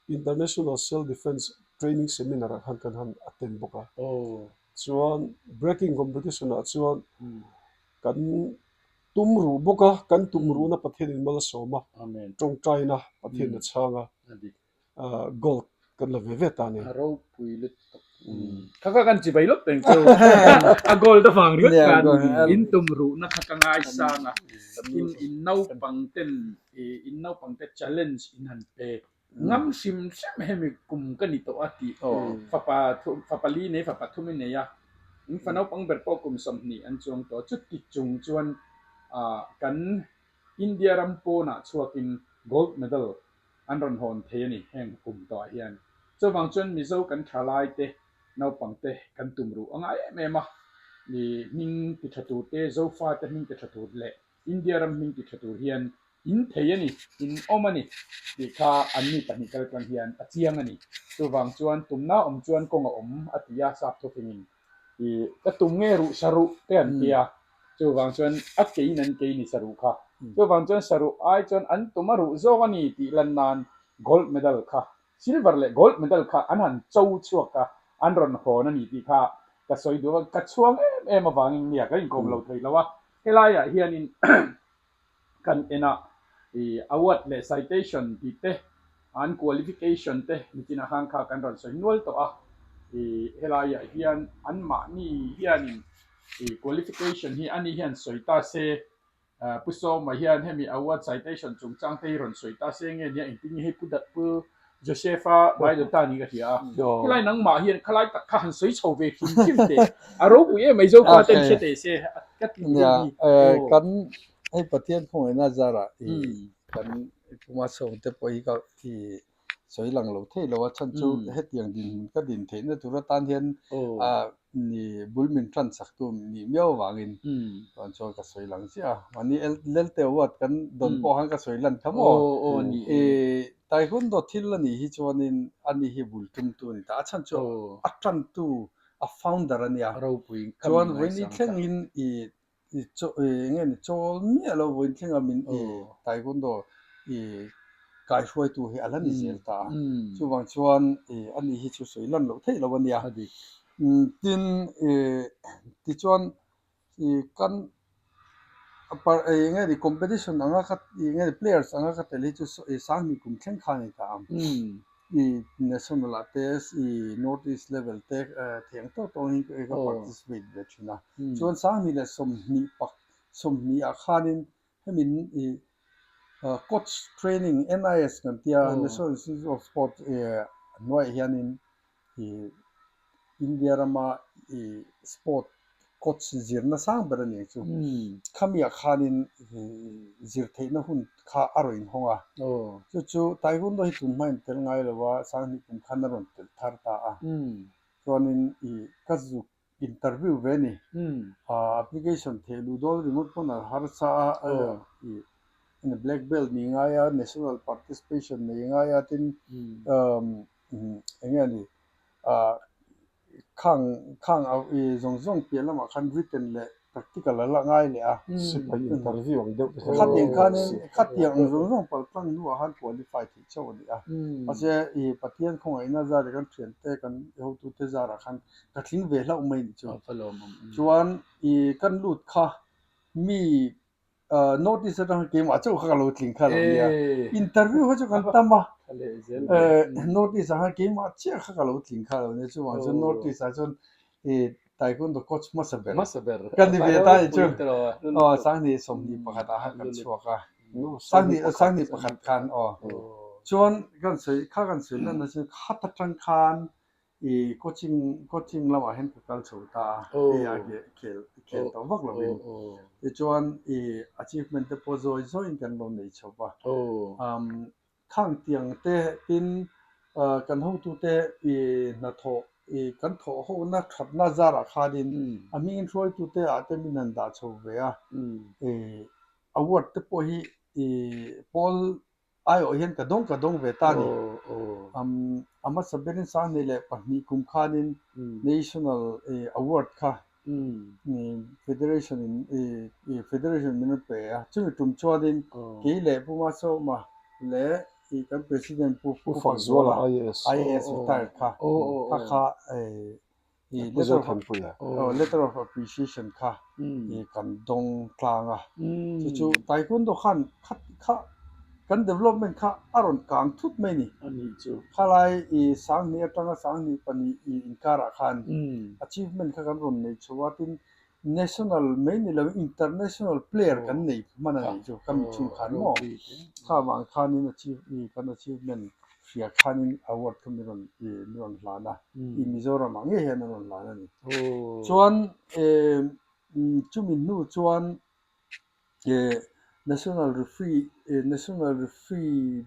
International Self Defense Training Seminar ah khan kan han attend bawk a. Chuan breaking competition ah chuan kan tum ruh bawk a, kan tum ruhna Pathianin mal a sawm a, tawngtaina Pathianin a chhang a, gold kan la ve ve ta a ni.
A ropui lutuk. Kha kha kan chibai lawk teng chu. A gold avang ringawt khan in tum ruhna kha ka ngaisang a, in in naupang ten in naupang te challenge in han pe ngam hrim hrim hemi kum ka ni tawh a tih fapa fapa li nei fapa thum i nei a, in fa naupang ber pawh kum 20 an chuang tawh chuti chung chuan ah kan India ram pawnah chhuakin gold medal an rawn hawn thei a ni heng kum tawhah hian. Chuvang chuan Mizo kan thalai te naupang te kan tum ruh a ngai em em a, hming ti tha tur te Zofa te hming ti tha tur leh India ram hming ti tha tur hian in thei a ni, in awm a ni tih kha anni 2 kal tlang hian a chiang a ni. Chuvang chuan tumna awm chuan kawng a awm a ti a, sap thufingin ih ka tum nge ruh saruh te an ti a, chuvang chuan a keiin an kei ni saruh kha. Chuvang chuan saruh ai chuan an tum a ruh zawk a ni tih lan nan gold medal kha Silver leh gold medal kha an han cho chhuak a, an rawn hawn a ni tih kha ka sawi duh a, ka chhuang em em avangin nia ka inkawm lo thei lo a, helaiah hianin kan en a, ih award leh citation tih te, an qualification te nichinah khan kha kan rawn sawi nual tawh a, ih helaiah hian anmahni hianin ih qualification hi ani hian sawi ta se Pu Sawma hian hemi award citation chungchang te hi rawn sawi ta se nge nia engtin nge hei Pu Dat Pu Joseph-a Bible ta niin ka hria a. Helai nangmah hian khalai tak kha han sawi chho ve hrim hrim teh. A ropui em mai Zofa ten hre teh se ka ti deuh hi.
Kan hei Pathian khawngaihna zarah kan Puma Sawmte pawh hi ka sawi lang lo thei lo a chhan chu hetiang dinhmun ka din theihna tur atan hian ni bul min tan chak tu nih miau avangin chuan chuan ka sawi lang chiah a mahni Lelte award kan dawn pawh khan ka sawi lan kha maw i Taekwondo thil a nih hi chuanin ani hi bul tumtu a ni ta a chhan chu a tantu a founder a nia chuan vawiin thlengin i I chaw i nge ni chawl miah lo vawiin thlenga min i Taekwondo i kaihruaitu hi a la ni zel ta a, chuvang chuan i ani hi chu sawi lan loh theih lo a nia. Tin i tichuan i kan i nge ni competition anga ka i nge ni players anga ka tel hi chu i sanghnih kum thleng kha a ni ta ang. I national ah te i north east level te theng tawk tawk hi ka participate ve thin a chuan 20 leh 20 pak 20 ah khanin hemi i coach training NIS kan tia National Institute of Sport hnuaiah hianin i India rama i sport. coach zirna sang ber a ni ang chu. Khamiah khanin zir theihna hun kha a rawn inhawng a. Chu chu Taekwondo hi tun hmain tel ngai lo a, Sanghnih kum khan a rawn tel thar ta a. Chuanin ka zuk interview ve a ni. Application theh luh dawn ringawt pawn a harsa a, black belt ni ngai a, national participation nei ngai a, tin eng nge ni Khang khang au i zawng zawng piah lamah khan written leh practical a la ngai leh a.
Sipai interview ang deuh te kha
Khatiang khanin khatiang ang zawng zawng pal tlang hnuah khan qualify theih chauh a ni a. Mahse i Pathian khawngaihna zar leh kan thiante kan hotute zarah khan ka tling ve hlauh mai nih chu. Chuan i kan lut kha mi Notice atang keimah chauh kha ka lo tling kha lo nia. Interview kha chu kan tam a. Notice ah khan keimah chiah kha ka lo tling kha lo nia. Chuvang chuan notice ah chuan Taekwondo coach hmasa ber ka ni ve ta ni chu. Aw Sanghnih 21 ah khan kan chhuak a. Sanghnih Sanghnih pakhat khan aw. Chuan kan sawi kha kan sawi lan na chu khat atang khan I coaching coaching lamah hian ka kal chho ta a, hei a khel khel tawh vak lovin. Tichuan i achievement te pawh zawi zawiin kan lo nei chho va. Umm khang tiang te tin kan hotute i hnathawh i kan thawh hona thatna zarah khanin a hmingin hruaitute ah te min han dah chho ve a. I award te pawh hi i pawl Aiawh hian ka dawng ka dawng ve ta a ni. A hmasa berin 2002 kum khanin National Award kha Federation in Federation min rawn pe a. Chumi tum chuanin kei leh Pu Masawma leh kan President Pu Fakzuala IAS retired kha kha kha Letter of appreciation kha kan dawng tlang a, chu chu Taekwondo khan kha kan development kha a rawn kang thut mai a ni. Khalai 2000 atanga 2002 inkarah khan achievement kha kan rawn nei chho a, tin National mai ni lo international player kan nei hman a nih chu ka mi chhung khan maw kha vang khanin kan achievement hria khanin award kha min rawn min rawn hlan a i Mizoram ah ngei hian an rawn hlan a ni chuan chumi hnu chuan national referee national referee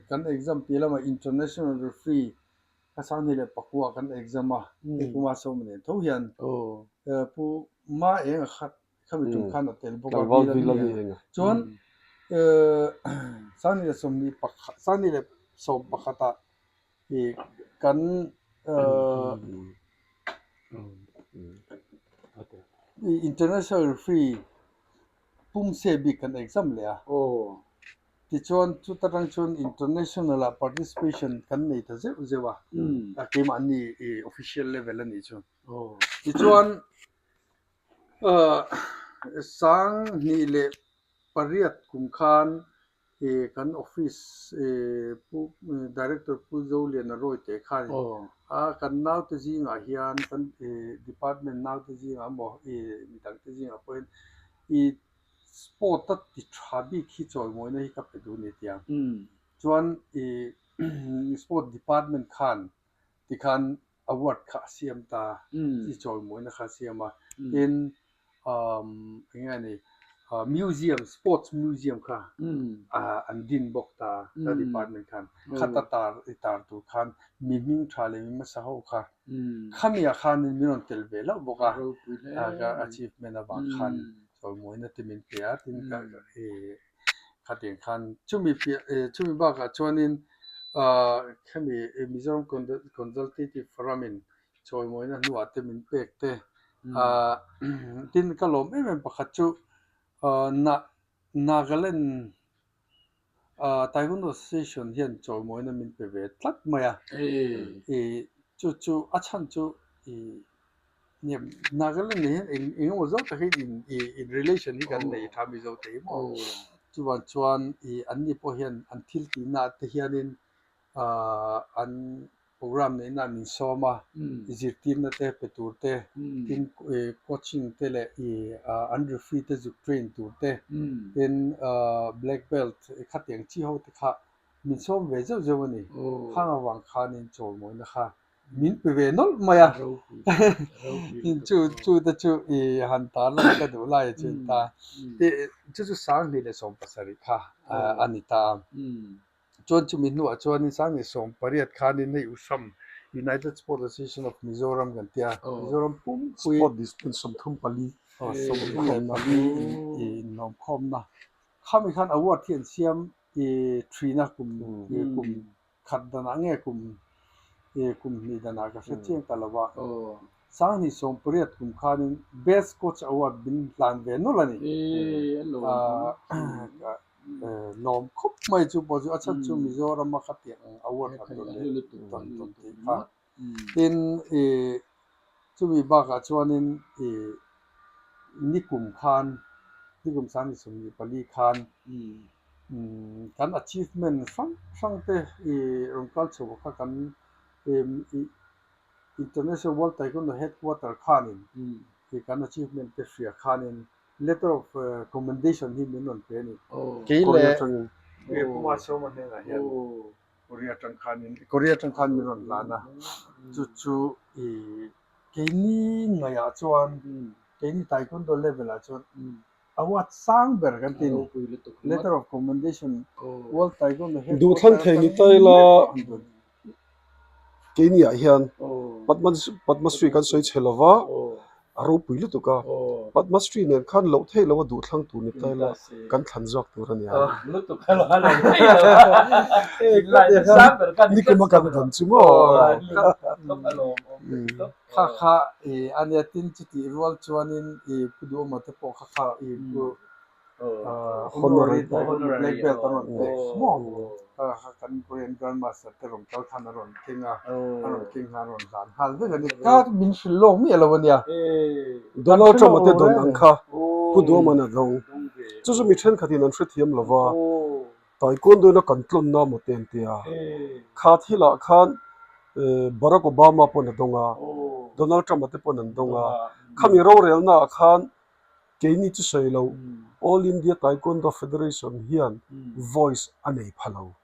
kan exam piah lamah international referee Ka 2009 kan exam a, hei Pu Masawma nen tho hian Pu Ma eng a khat khami tum khan a tel bawk a, Vila ni eng a. Chuan 2021 2011 ah kan International Referee Pumse bik kan exam leh a. Tichuan chuta tang chuan international ah participation kan nei ta zeuh zeuh a, keimahni official level a nih chu. Tichuan 2008 kum khan kan office Pu Director Pu Zoliana Rawite khan kan naute zingah hian kan department naute zingah emaw midangte zingah pawhin Sport a ti tha bik hi chawimawina hi ka pe duh ni tiang. Chuan i Sport department khan tikhan award kha a siam ta, i chawimawina kha a siam a. Tin eng nge ni museum, sports museum kha an din bawk ta ka department khan. Khata tar i tar tur khan mi hming tha leh mi hmasa ho kha khamiah khanin min rawn tel ve hlauh bawk a, ka achievement avang khan. Chawimawina te min pe a, tin ka khatiang khan chumi piah chumi bakah chuanin khami Mizoram Consultative Forum in chawimawina hnuah te min pek te tin ka lawm em em pakhat chu Nagaland Taekwondo Association hian chawimawina min pe ve tlat mai a, chu chu a chhan chu Nagaland nen hian eng eng emaw zawk tak hi in in relation hi kan nei tha Mizo te hi maw chuvang chuan ih an ni pawh hian an thil tihna ah te hianin ahh an program neihna min sawm a zirtirna te pe tur te tin ih coaching te leh ih an referee te zuk train tur te tin ahh black belt khatiang chi ho te kha min sawm ve zeuh zeuh a ni khang avang khanin chawimawina kha. min pe ve nawlh mai a, chu chu te chu i han tar lan ka duh lai a chin ta. Chu chu 2017 kha a ni ta a. Chuan chumi hnuah chuanin 2018 khanin hei Usam United Sport Association of Mizoram kan tia, Mizoram pumpui
Sport discipline 34.
34 inhlawmkhawmna khami khan award hi an siam i thin a kum kum khat danah nge kum kum hnih danah ka hre chiang ta lo a, 2018 kum khanin Best Coach Award min hlan ve nawlh a ni. Lawm khawp mai chu pawh chu a chhan chu Mizoram a khatiang ang award han dawn leh dawn dawn tih kha. Tin chumi bakah chuanin nikum khan nikum 2024 khan kan achievement hrang hrang te rawn kal chhuah kha kan International World Taekwondo Headquarter khanin kan achievement te hria khanin Letter of Commendation hi min rawn pe a ni. Kei leh Puma Sawma hnenah hian Korea atang khanin Korea atang khan min rawn hlan a, chu chu keini ngaihah chuan keini Taekwondo level ah chuan award sang ber kan ti a ni. Letter of Commendation World Taekwondo
Duhthlang thei ni ta ila Keiniah hian Padmasri kan sawi chhe lova, a ropui lutuk a. Padmasri nen khan loh theih loh a duh thlang tur ni ta ila kan thlan zawk tur a nia. Nikuma kan dawn chu maw?
Kha kha a nia tin chutih rual chuanin Pu Duhawma te pawh kha kha Honorary Black Belt a rawn pek maw? Kan Korean Grandmaster te rawn kal khan a rawn keng a, a rawn keng khan a rawn hlan nghal vek a ni. Ka min hrilh lawk miah lo a nia.
Donald Trump a te dawn ang kha Pu Duhman a dawng. Chu chu mi thenkhatin an hrethiam lo va, Taekwondo in a kan tlawnna maw te an ti a. Kha thilah khan Barack Obama pawn a dawng a, Donald Trump a te pawn an dawng a. Khami rorelnaah khan Keini chu sawi lo, All India Taekwondo Federation hian voice a nei pha lo.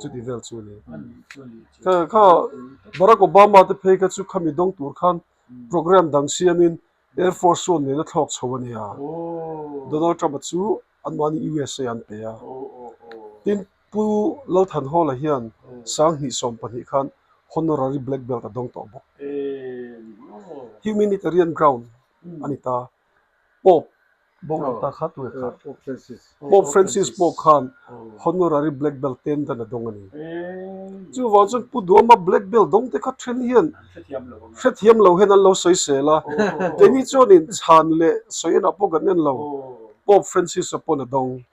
Chuti vel chu a ni. Kha Barack Obama te phei kha chu khami dawng tur khan program dang siamin Air Force One nen a thlawk chho a nia. Donald Trump-a chu anmahni USA an pe a. Tin, Pu Lalthanhawla hian 2012 khan Honorary Black Belt a dawng tawh bawk. Humanitarian ground a ni ta. Pope boral ta kha tu kha? Pope Francis pawh khan honorary black belt ten dan a dawng a ni. Chuvang chuan Pu Duama black belt dawng te kha then hian hrethiam lo hian an lo sawi sel a. Keini chuanin chhan leh sawi enah pawh kan en lo. Pope Francis-a pawn a dawng.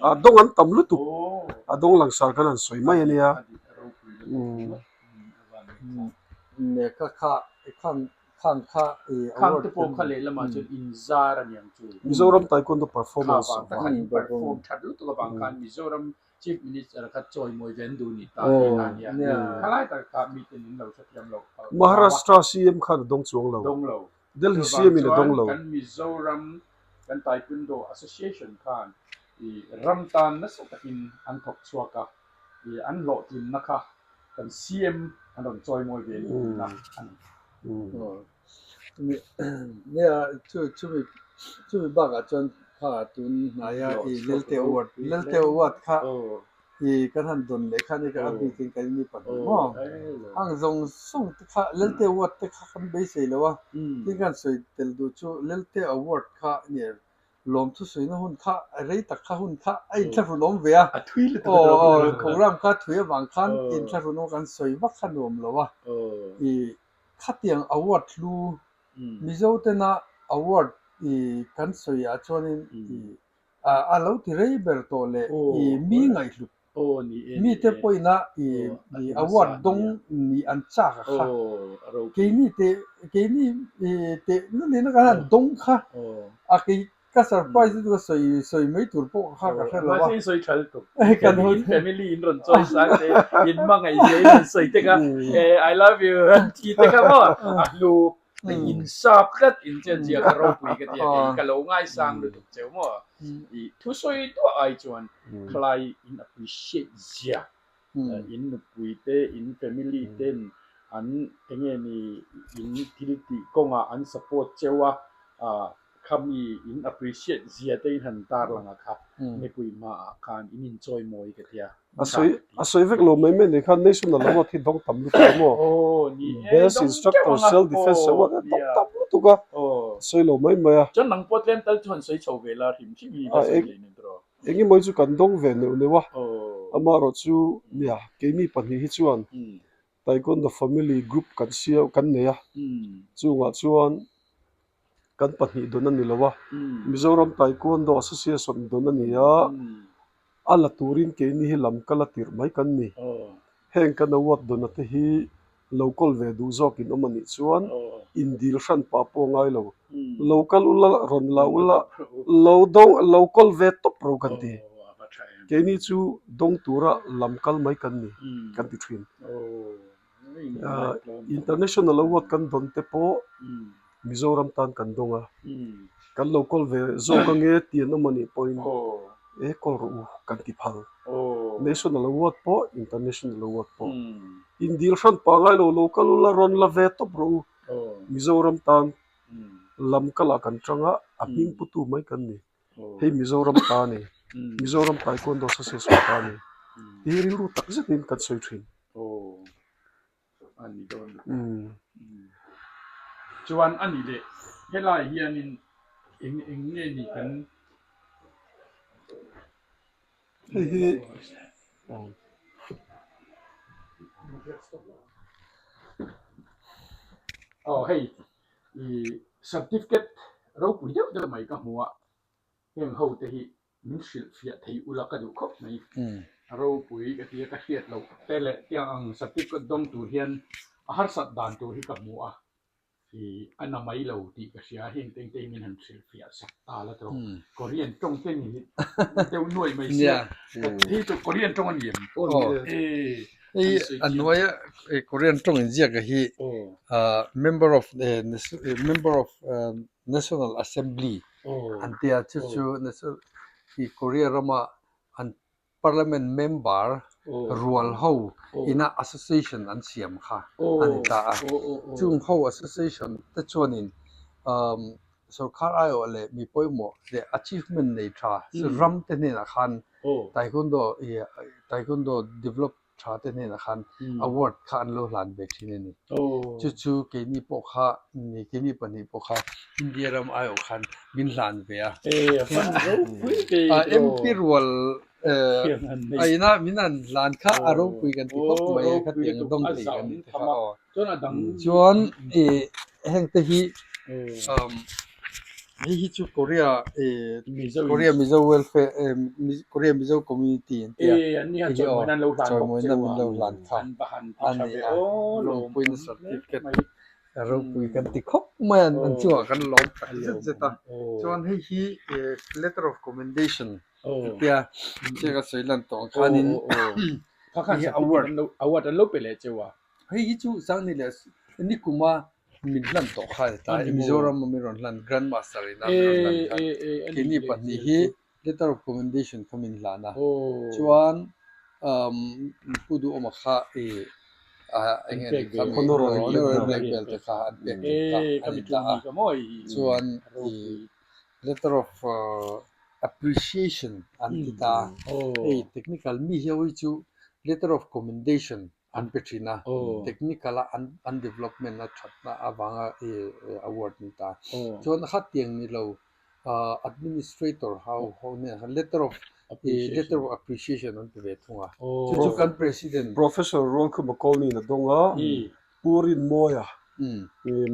A dawng an tam lutuk. A dawng langsar khan an sawi mai a nia.
Kha kha Khang kha i
Khang te pawh kha lehlamah chuan inzar a niang chu.
Mizoram Taekwondo performance
Kha vang tak khan in perform that lutuk avang khan Mizoram Chief Minister kha chawimawi ve an duh ni ta tihna a nia. Khalai tak kha miten in lo hrethiam lo palh hlau a.
Maharashtra CM khan a dawng chuang lo.
Dawng lo.
Delhi
Chuvang
CM in a
chuan
dawng lo.
kan Mizoram kan Taekwondo Association khan i ram tan nasa takin an thawk chhuak a, i an hlawhtlinna kha Kan CM an rawn chawi mawi ve ni tihna a ni.
Nia chu chumi chumi bakah chuan kha tun hnaia i Lelte Award Lelte Award kha i kan han dawn leh kha ni ka a bikin kan ni pahnih maw ang zawng zawng te kha Lelte Award te kha kan beisei lo a tin kan sawi tel duh chu Lelte Award kha nia Lawmthu suina hun kha rei tak kha hun kha a inthlahrun awm ve a, aw aw program kha thui avang khan inthlahrun awm kan sawi vak kha nuam lo a, i khatiang award hlu Mizo tena award i kan sawi ah chuanin i a lo ti rei ber tawh leh i mi ngaihhlut Mite pawhin i award dawng nih an chak a kha. Keini teh keini teh na nena kan han dawng kha a kei ka surprise lutuk a sawi sawi mai tur pawh kha ka hre lo a.
Mahse i sawi tha lutuk. In family in rawn chawi sang te in hmangaih zia in rawn sawi te kha I love you an ti te kha maw a hlu in sap tlat in chet zia ka ropui ka ti a kei ka lo ngaisang lutuk cheu maw i thusawi duah ai chuan khalai in appreciate zia in nupui te in family ten An enge ni in thil tih kawngah an support cheu a, khami in appreciate zia te in han tar lang a kha mipui hmaah khan in inchawi mawi ka tia.
A sawi a sawi vek lo mai mai ni khan national award hi dawng tam lutuk a maw? Best instructor self defence award a dawng tam lutuk a, sawi lo mai mai a.
Chuan nang pawh tlem tal chu han sawi chho ve la hrim hrim hi ka sawi leh nen tawh.
Engemaw chu kan dawng ve neuh neuh a, amaherawh chu nia keini pahnih hi chuan Taekwondo family group kan siam kan nei a, chungah chuan kan pahnih dawn a ni lo a, Mizoram Taekwondo Association dawn a ni a, a la turin keini hi lam kal a tirh mai kan ni. Heng kan award dawna te hi lo kawl ve duh zawkin awm a nih chuan indil hran pah pawh a ngai lo. Lo kal ula rawn la ula lo dawng lo kawl ve tawp ro kan ti. Keini chu dawng tura lam kal mai kan ni kan ti thin. International award kan dawn te pawh Mizoram tan kan dawng a, kan lo kawl ve zawk ange tih an awm a nih pawhin e kawl rawh u kan ti phal. National award pawh international award pawh indil hran pah ngai lo lo kal ula rawn la ve tawp rawh u. Mizoram tan lam kalah kan tang a, a hming putu mai kan ni. Hei Mizoram ta a ni, Mizoram Taekwondo Association ta a ni tih hi rilru tak zetin kan sawi thin.
A ni dawn. Chuan a ni leh helai hianin eng eng nge ni kan
Hei hi
Aw hei i certificate ropui deuh deuh mai ka hmu a, heng ho te hi min hrilh fiah thei ula ka duh khawp mai. Ropui ka tia ka hriat loh te leh tiang ang certificate dawng tur hian a harsat dan tur hi ka hmu a, i a na mai lo tih ka hria a, heng te engte hi min han hrilh fiah sak ta la tawh. Korean tawng te ni deuh nuaih mai sia, hei chu Korean tawng a ni em?
Hei a hnuaia Korean tawng inziak hi member of member of National Assembly an ti a, chu chu Korea rama an Parliament member rual ho ina association an siam kha a ni ta a. Chung ho association te chuanin sorkar aiawh leh mi pawimawh leh achievement nei tha ram te hnenah khan Taekwondo Taekwondo develop tha te hnenah khan award kha an lo hlan ve thin a ni. Chu chu keini pawh kha keini pahnih pawh kha India ram aiawh khan min hlan ve a. MP rual a ina min han hlan kha a ropui kan ti khawp mai a khatiang dawng thei kan ti kha aw. Chuan heng te hi Hei hi chu Korea Korea Mizo Welfare Korea Mizo Community an tia hei hi aw chawimawina min lo hlan kha a ni a lawmpuina certificate ropui kan ti khawp mai a an chungah kan lawm tak zet zet a chuan hei hi letter of commendation an tia chiah ka sawi lan tawh ang khanin hei hi award
award an lo pe leh cheu a.
Hei hi chu Sangni leh Nikuma min hlan tawh kha a ni ta. Mizoram a min rawn hlan Grand Master in a min rawn hlan kha. Keini pahnih hi letter of commendation kha min hlan a. Chuan Pu Duhawma kha i eng nge ni kha Honorary Black Belt te kha an pek tum kha a ni ta a. Chuan i letter of appreciation an ti ta. Hei technical mi hi chu letter of commendation an pe thin a, technical a an development a thatna avanga award an ta. Chuan khatiang ni lo administrator ho ho nen khan letter of letter of appreciation an pe ve thung a. Chu chu kan president.
Professor Rualkhuma Colney a dawng a, Pu Rinmawia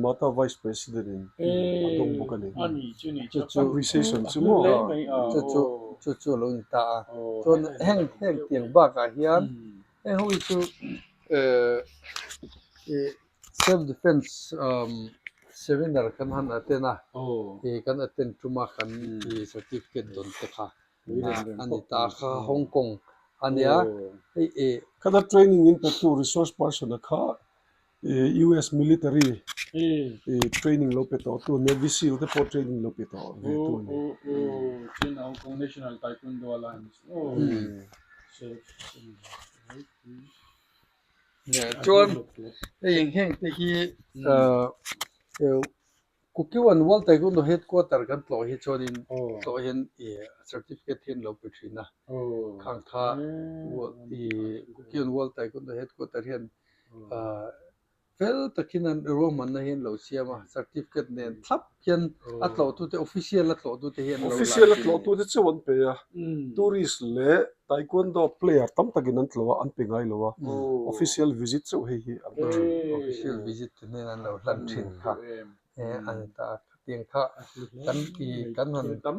Mata Vice President in a dawng bawk a ni. Appreciation chu maw?
Chu chu chu chu a lo ni ta a. Chuan heng heng tiang bakah hian Heng ho hi chu eh ih self defense umm seminar kan han attend a ih kan attend tum a kan ih certificate dawn te kha a ni ta a kha Hong Kong a nia hei ih.
Khata training in petu resource person a kha US military training lo pe tawh tu Navy Seal te pawh training lo pe tawh ve tu a ni.
Chuan hei eng heng te hi Kukiwan World Taekwondo Headquarter kan tlawh hi chuanin tlawh hian certificate hi an lo pe thin a. Khang kha Kukiwan World Taekwondo Headquarter hian Fel takin an ruahmanna hi an lo siam a, certificate nen thlap hian a tlawhtute, official a tlawhtute hi an lo la
Official a tlawhtute chauh an pe a, tourist leh taekwondo player tam takin an tlawh a, an pe ngai lo a, official visit chauh hei hi an pe thin.
Official visit te hnen an lo hlan thin kha a ni ta a, khatiang kha kan ti kan han kan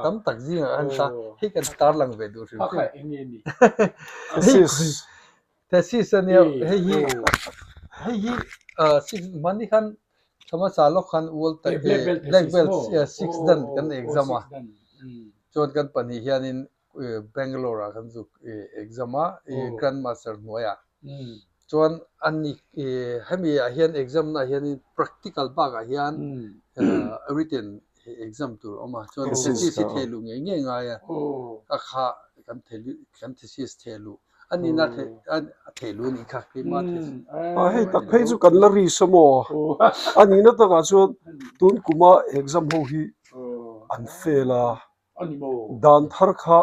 tam tak zingah khan ta hei kan tarlang ve duh hrim hrim. Thesis a nia hei hi hei hi six hmani khan hmasa lawk khan world black belt six dan kan exam a chuan kan pahnih hianin Bangalore ah kan zuk exam a grand master hnuaiah chuan ani hemi ah hian exam na ah hianin practical bakah hian written exam tur a awm a chuan thesis hi theh luh ngei ngei ngai a ka kha kan kan thesis theh luh A nihna a theh lu anih kha keimah a theh.
A hei tak phei chu kan la ri sa maw? A nihna takah chuan tun kuma exam ho hi an fail a, dan thar kha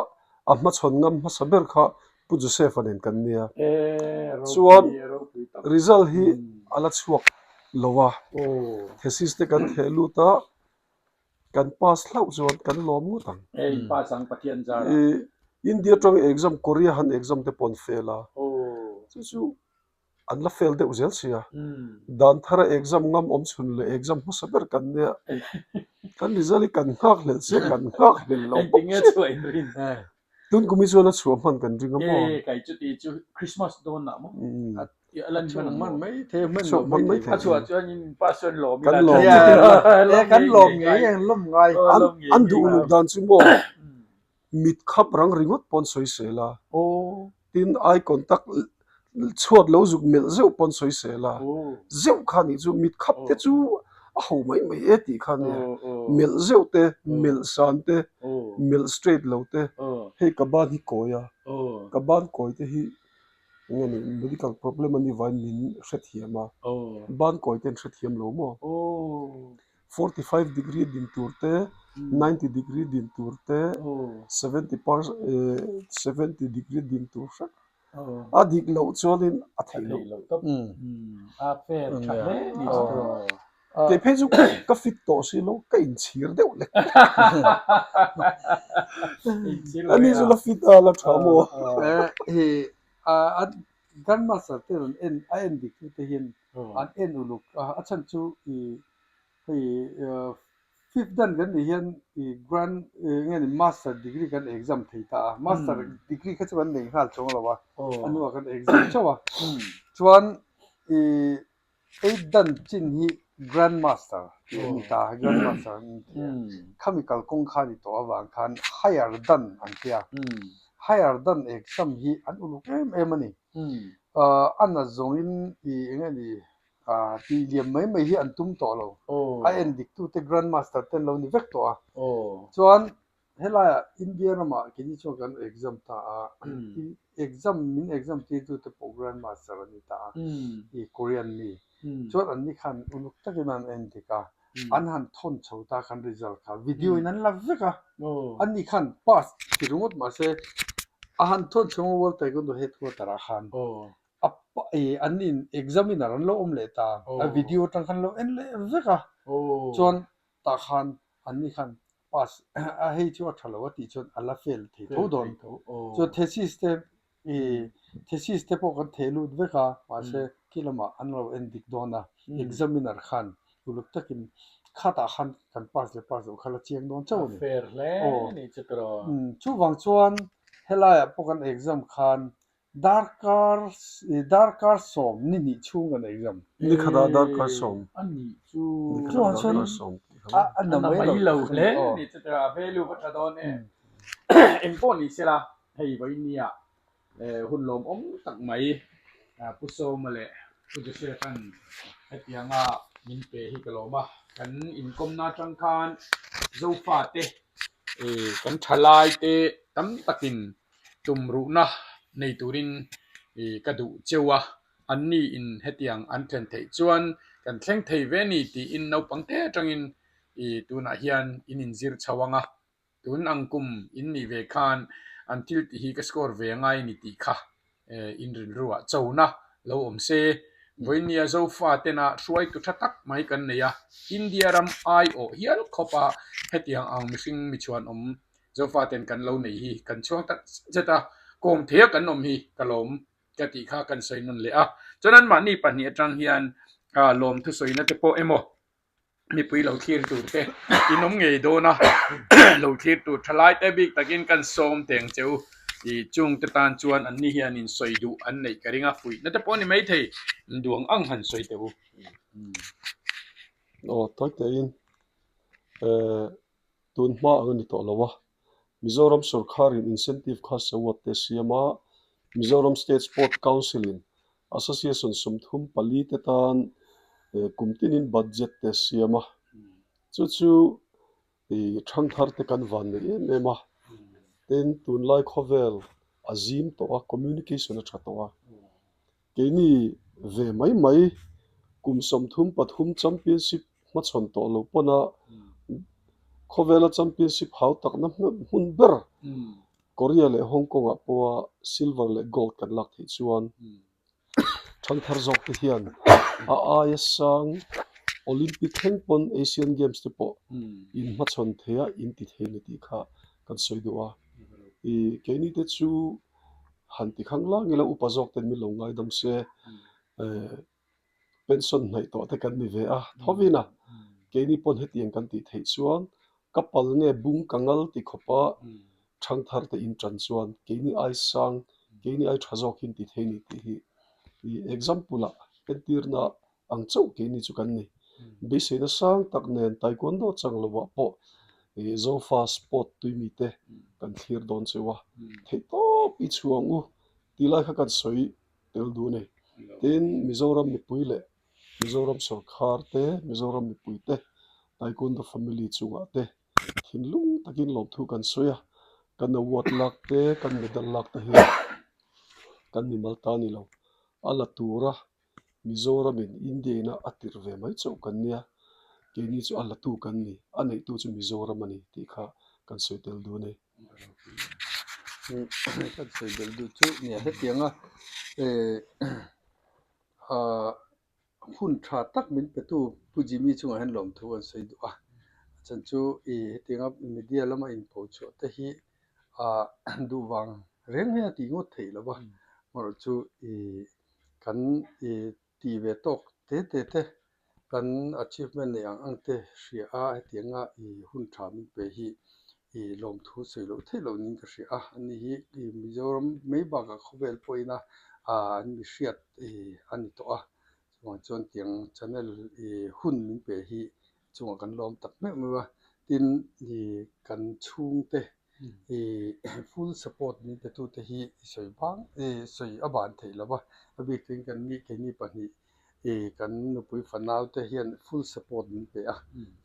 a hmachhawn ngam hmasa ber kha Pu Joseph-a nen kan nia. Chuan result hi a la chhuak lo a, thesis te kan theh lut a, Kan pass hlauh chuan kan lawm ngawt ang.
Hei pass ang Pathian zar
a. India atang exam Korea han exam te pawh an fail a. Chu chu an la fail deuh zel sia. Dan thara exam ngam awm chhun leh exam hmasa ber kan nia. Kan result hi kan nghak hlel sia kan nghak hlel lo bawk sia. Tun kum hi chuan a chhuah hman kan ring a maw?
E kai chuti chu Christmas dawn ah maw? A lan
hman hman mai thei hman lo
mai thei.
A chhuah chuan in pass chuan lawm
ila. Kan lawm.
E kan lawm ngei ang lawm ngai.
An duh uluk dan chu maw? Mit khap rang ringawt pawn sawi sel a. Tin eye contact chhuat lo zuk melh zeuh pawn sawi sel a, zeuh kha nih chu mit khap te chu a ho mai mai e tih kha nia, melh zeuh te, melh san te, melh straight lo te, hei ka ban hi kawi a, ka ban kawi te hi eng nge ni medical problem a nih vangin min hrethiam a, ban kawi te an hrethiam lo maw? 45 degree din tur te, 90 degree din tur te, 70 70 degree din tur hrep a dik loh chuanin a theih loh. Kei phei chu ka fit tawh si lo, ka inchhir deuh lek. Ani chu la fit a la tha maw?
Grandmaster te rawn en a en dik tu te hian an en uluk a, a chhan chu i hei fifth dan kan nih hian i grand nge ni master degree kan exam thei ta a, master degree kha chu kan nei nghal chuang lo a, a hnuah kan exam chauh a, chuan i eighth dan chin hi grand master tih a ni ta a, grand master an ni thei a, khami kalkawng kha a ni tawh avang khan higher dan an tia, higher dan exam hi an uluk em em a ni. A na zawngin i eng nge ni tih liam mai mai hi an tum tawh lo. A en dik tute grand master te an lo ni vek tawh a. Chuan helaiah India ramah keini chuan kan exam ta a, exam min exam tir tute pawh grand master an ni ta a, i Korean mi. Chuan anni khan uluk takin an en dik a, an han thawn chho ta khan result kha video in an la vek a, anni khan pass ti ringawt mahse a han thawn chho a World Taekwondo headquarter ah khan a an in examiner an lo awm leh ta a video atang khan lo en leh vek a chuan tah khan anni khan pass a hei chu a tha lo a tih chuan a la fail thei tho dawn chuan thesis te I thesis te pawh kan theh lut vek a, mahse khi lamah an lo en dik dawn a, examiner khan uluk takin khatah khan kan pass leh pass loh kha la chiang dawn chauh a ni.
Fair hle ni chu ka rawn.
Chuvang chuan helaiah pawh kan exam khan darkar darkar 12 chhung kan exam.
Ni khatah darkar sawm.
A nih chu.
Ni khatah darkar sawm tih kha.
A na mai
lo hle ni chu ka rawn. A value va tha dawn em. Engpawh ni sela Hei vawinia hun lawmawm tak mai Pu Sawma leh Pu Joseph-a'n hetianga min pe hi ka lawm a, kan inkawmna atang khan Zofate kan thalaite tam takin tumruhna nei turin. Ka duh cheu a, anni in hetiang an thlen theih chuan kan thleng thei ve ni tiin naupang te atangin tunah hian in inzir chho ang a, tun ang kum in nih ve khan an thil tih hi ka score ve angai ni tih kha in rilruah chona lo awm se. Vawinia Zofa tena hruaitu tha tak mai kan nei a, India ram aiawh hial khawpa hetiang ang mihring michhuanawm Zofa ten kan lo nei hi kan chhuang tak zet a, kawm theia kan awm hi ka lawm ka tih kha kan sawi nawn leh a. Chuan anmahni pahnih atang hian lawm thusawina te pawh emaw mipui lo thlir tur te in awm ngei dawn a, lo thlir tur thalai te bik takin kan sawm teng che u. Ih chung te tan chuan anni hian in sawi duh an neih ka ring a, fuihna te pawh a ni maithei, duang ang han sawi teh u.
Aw tawi tein eh. Tun hma ang a ni tawh lo a, Mizoram sorkharin incentive kha sawat te siam a, Mizoram State Sport Council-in Association 34 te tan kum tinin budget te siam a, chu chu thangthar te kan van nei em em a, tin tunlai khawvel a zim tawh a, communication a tha tawh a, keini ve mai mai kum 33 championship hmachhawn tawh lo pawn a, khawvela championship hau takna hmun ber Korea leh Hong Kong ah pawha silver leh gold kan lak theih chuan thangthar zawk te hian a aia sang Olympic thleng pawn Asian Games te pawh in hmachhawn thei a, in ti thei a ni tih kha kan sawi duh a. Ih keini te chu han ti khang lang ila upa zawk ten min lo ngaidam se eh Pension hnaih tawh te kan ni ve a, thovin a, keini pawn hetiang kan tih theih chuan ka pal nge bung ka ngal ti khawpa thangthar te in tan chuan keini ai sang, keini ai tha zawk hin ti thei ni tih hi i example ah entirna ang chauh keini chu kan ni. Beiseina sang tak nen taekwondo chang lovah pawh i Zofa sport tuimi te kan thlir dawn cheu a, theihtawp i chhuang u tih lai kha kan sawi tel duh a ni. Tin, Mizoram mipui leh Mizoram sorkar te, Mizoram mipui te, Taekwondo family chungah te thinlung takin lawmthu kan sawi a, kan award lak te, kan medal lak te hi kan mimal ta a ni lo. A la tura Mizoramin India ina a tirh ve mai chauh kan nia, keini chu a latu kan ni, a neihtu chu Mizoram a ni tih kha kan sawi tel duh a ni.
Kan sawi belh duh chu nia hetianga eh ah hun tha tak min petu Pu Jimmy chungah hian lawmthu an sawi duh a, a chhan chu ih hetianga media lama inpho chhuah te hi ah duh vang reng hian a tih ngawt theih lo va, amaherawhchu chu ih kan ih tih ve tawk te te te kan achievement neih ang ang te hria a hetianga ih hun tha min pe hi ih lawmthu sawi loh theih loh niin ka hria a ani hi ih Mizoram mai bakah khawvel pawhin a ah an mi hriat ih a ni tawh a chuvang chuan tiang channel ih hun min pe hi chungah kan lawm tak meuh meuh a tin ih kan chhungte ih full support min pe tute hi i sawi bang ih sawi a ban theih lo va a bik tuin kan ni keini pahnih ih kan nupui fanau te hian full support min pe a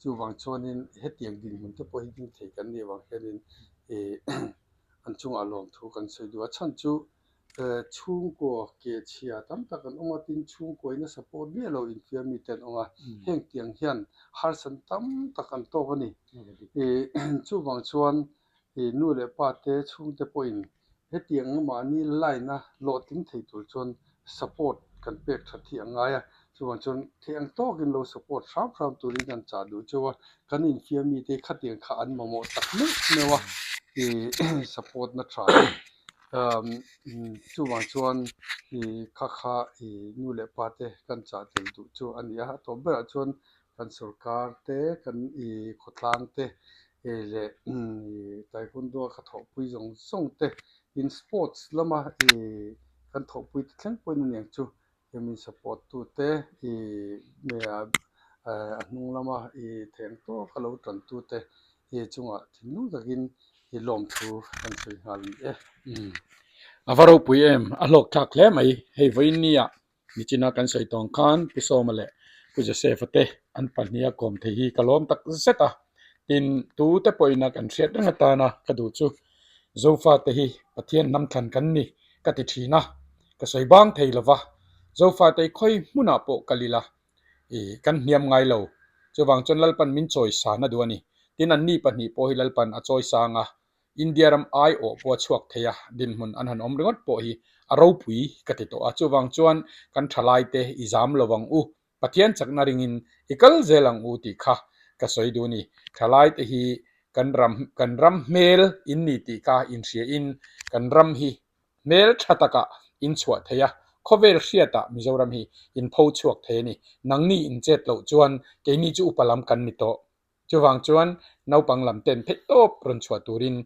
chuvang chuanin hetiang dinhmun te pawh hi ding thei kan nih avang hianin ih an chungah lawmthu kan sawi duh a chhan chu Chhungkaw keh chhia tam tak an awm a, tin chhungkaw in a support miah lo infiam mi te an awm a, heng tiang hian harsat tam tak an tawk a ni. Chuvang chuan nu leh pa te chhungte pawhin hetiang mahni line a hlawhtling thei tur chuan support kan pek that hi a ngai a, chuvang chuan theih ang tawkin lo support hram hram turin kan chah duh cheu a, kan infiam mite khatiang kha an mamawh tak meuh meuh a, support na tha hi. Chuvang chuan ih kha kha ih nu leh pa te kan chah tel duh chu a ni a, a tawp berah chuan kan sorkar te kan ih khawtlang te leh ih taekwondo a ka thawhpui zawng zawng te in sports lama ih kan thawhpui te thleng pawhin a niang chu he min support tu te ih a hnung lama ih theng tawk a lo tan tu te hi chungah thinlung takin i lawmthu kan sawi nghal a ni e.
Umm a va ropui em a hlawk thlak hle mai hei vawiin nia nichina kan sawi tawng khan Pu Sawma leh Pu Joseph-a te an pahniha kawm thei hi ka lawm tak zet a tin tute pawhin a kan hriat reng atana ka duh chu Zofa te hi Pathian hnam thlan kan ni ka ti thin a. Ka sawi bang thei lova, Zofate khawi hmunah pawh kal ila i kan hniam ngai lo. Chuvang chuan Lalpan min chawi san a duh a ni. Tin, anni pahnih pawh hi Lalpan a chawi sang a, India ram aiawh pawh a chhuak thei a, dinhmun an han awm ringawt pawh hi a ropui ka ti tawh a. Chuvang chuan kan thalaite i zam lo ang u, Pathian chakna ringin i kal zel ang u tih kha ka sawi duh a ni. Thalaite hi kan ram kan ram hmel in ni tih kha inhriain kan ram hi hmel tha takah in chhuah thei a, khawvel hriatah Mizoram hi in pho chhuak thei a ni. Nangni in chet loh chuan keini chu upa lam kan ni tawh. Chuvang chuan naupang lam ten theih tawp rawn chhuah turin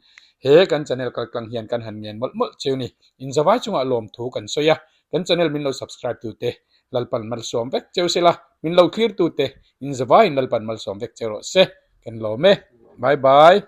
he kan channel kaltlang hian kan han ngen mawlh mawlh cheu ni. Inzavai chungah lawmthu kan sawi a, kan channel min lo subscribe tute Lalpan malsawm vek cheu sela, min lo thlir tute inzavaiin Lalpan malsawm vek cheu rawh se. Kan lawm e. Bye bye.